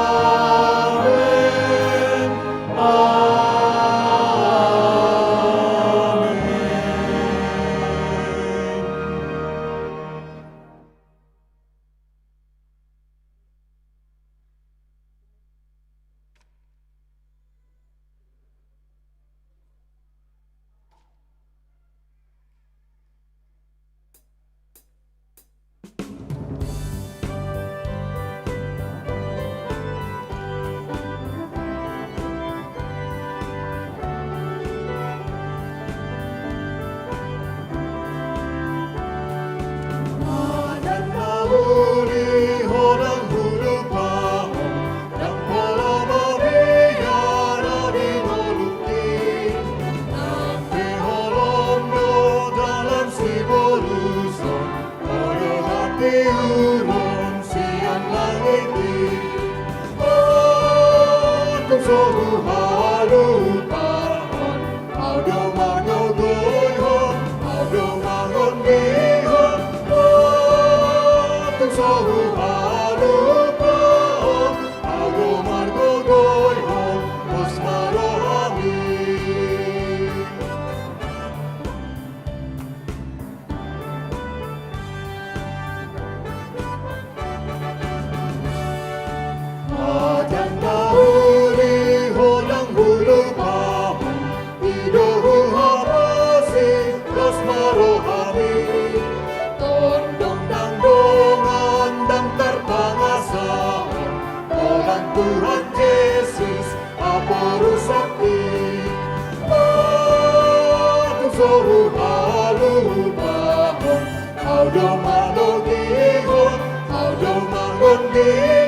Tuhan Jesus, aporus hami. Patung soru halumpahon, ahu do manogihon, ahu do manogihon.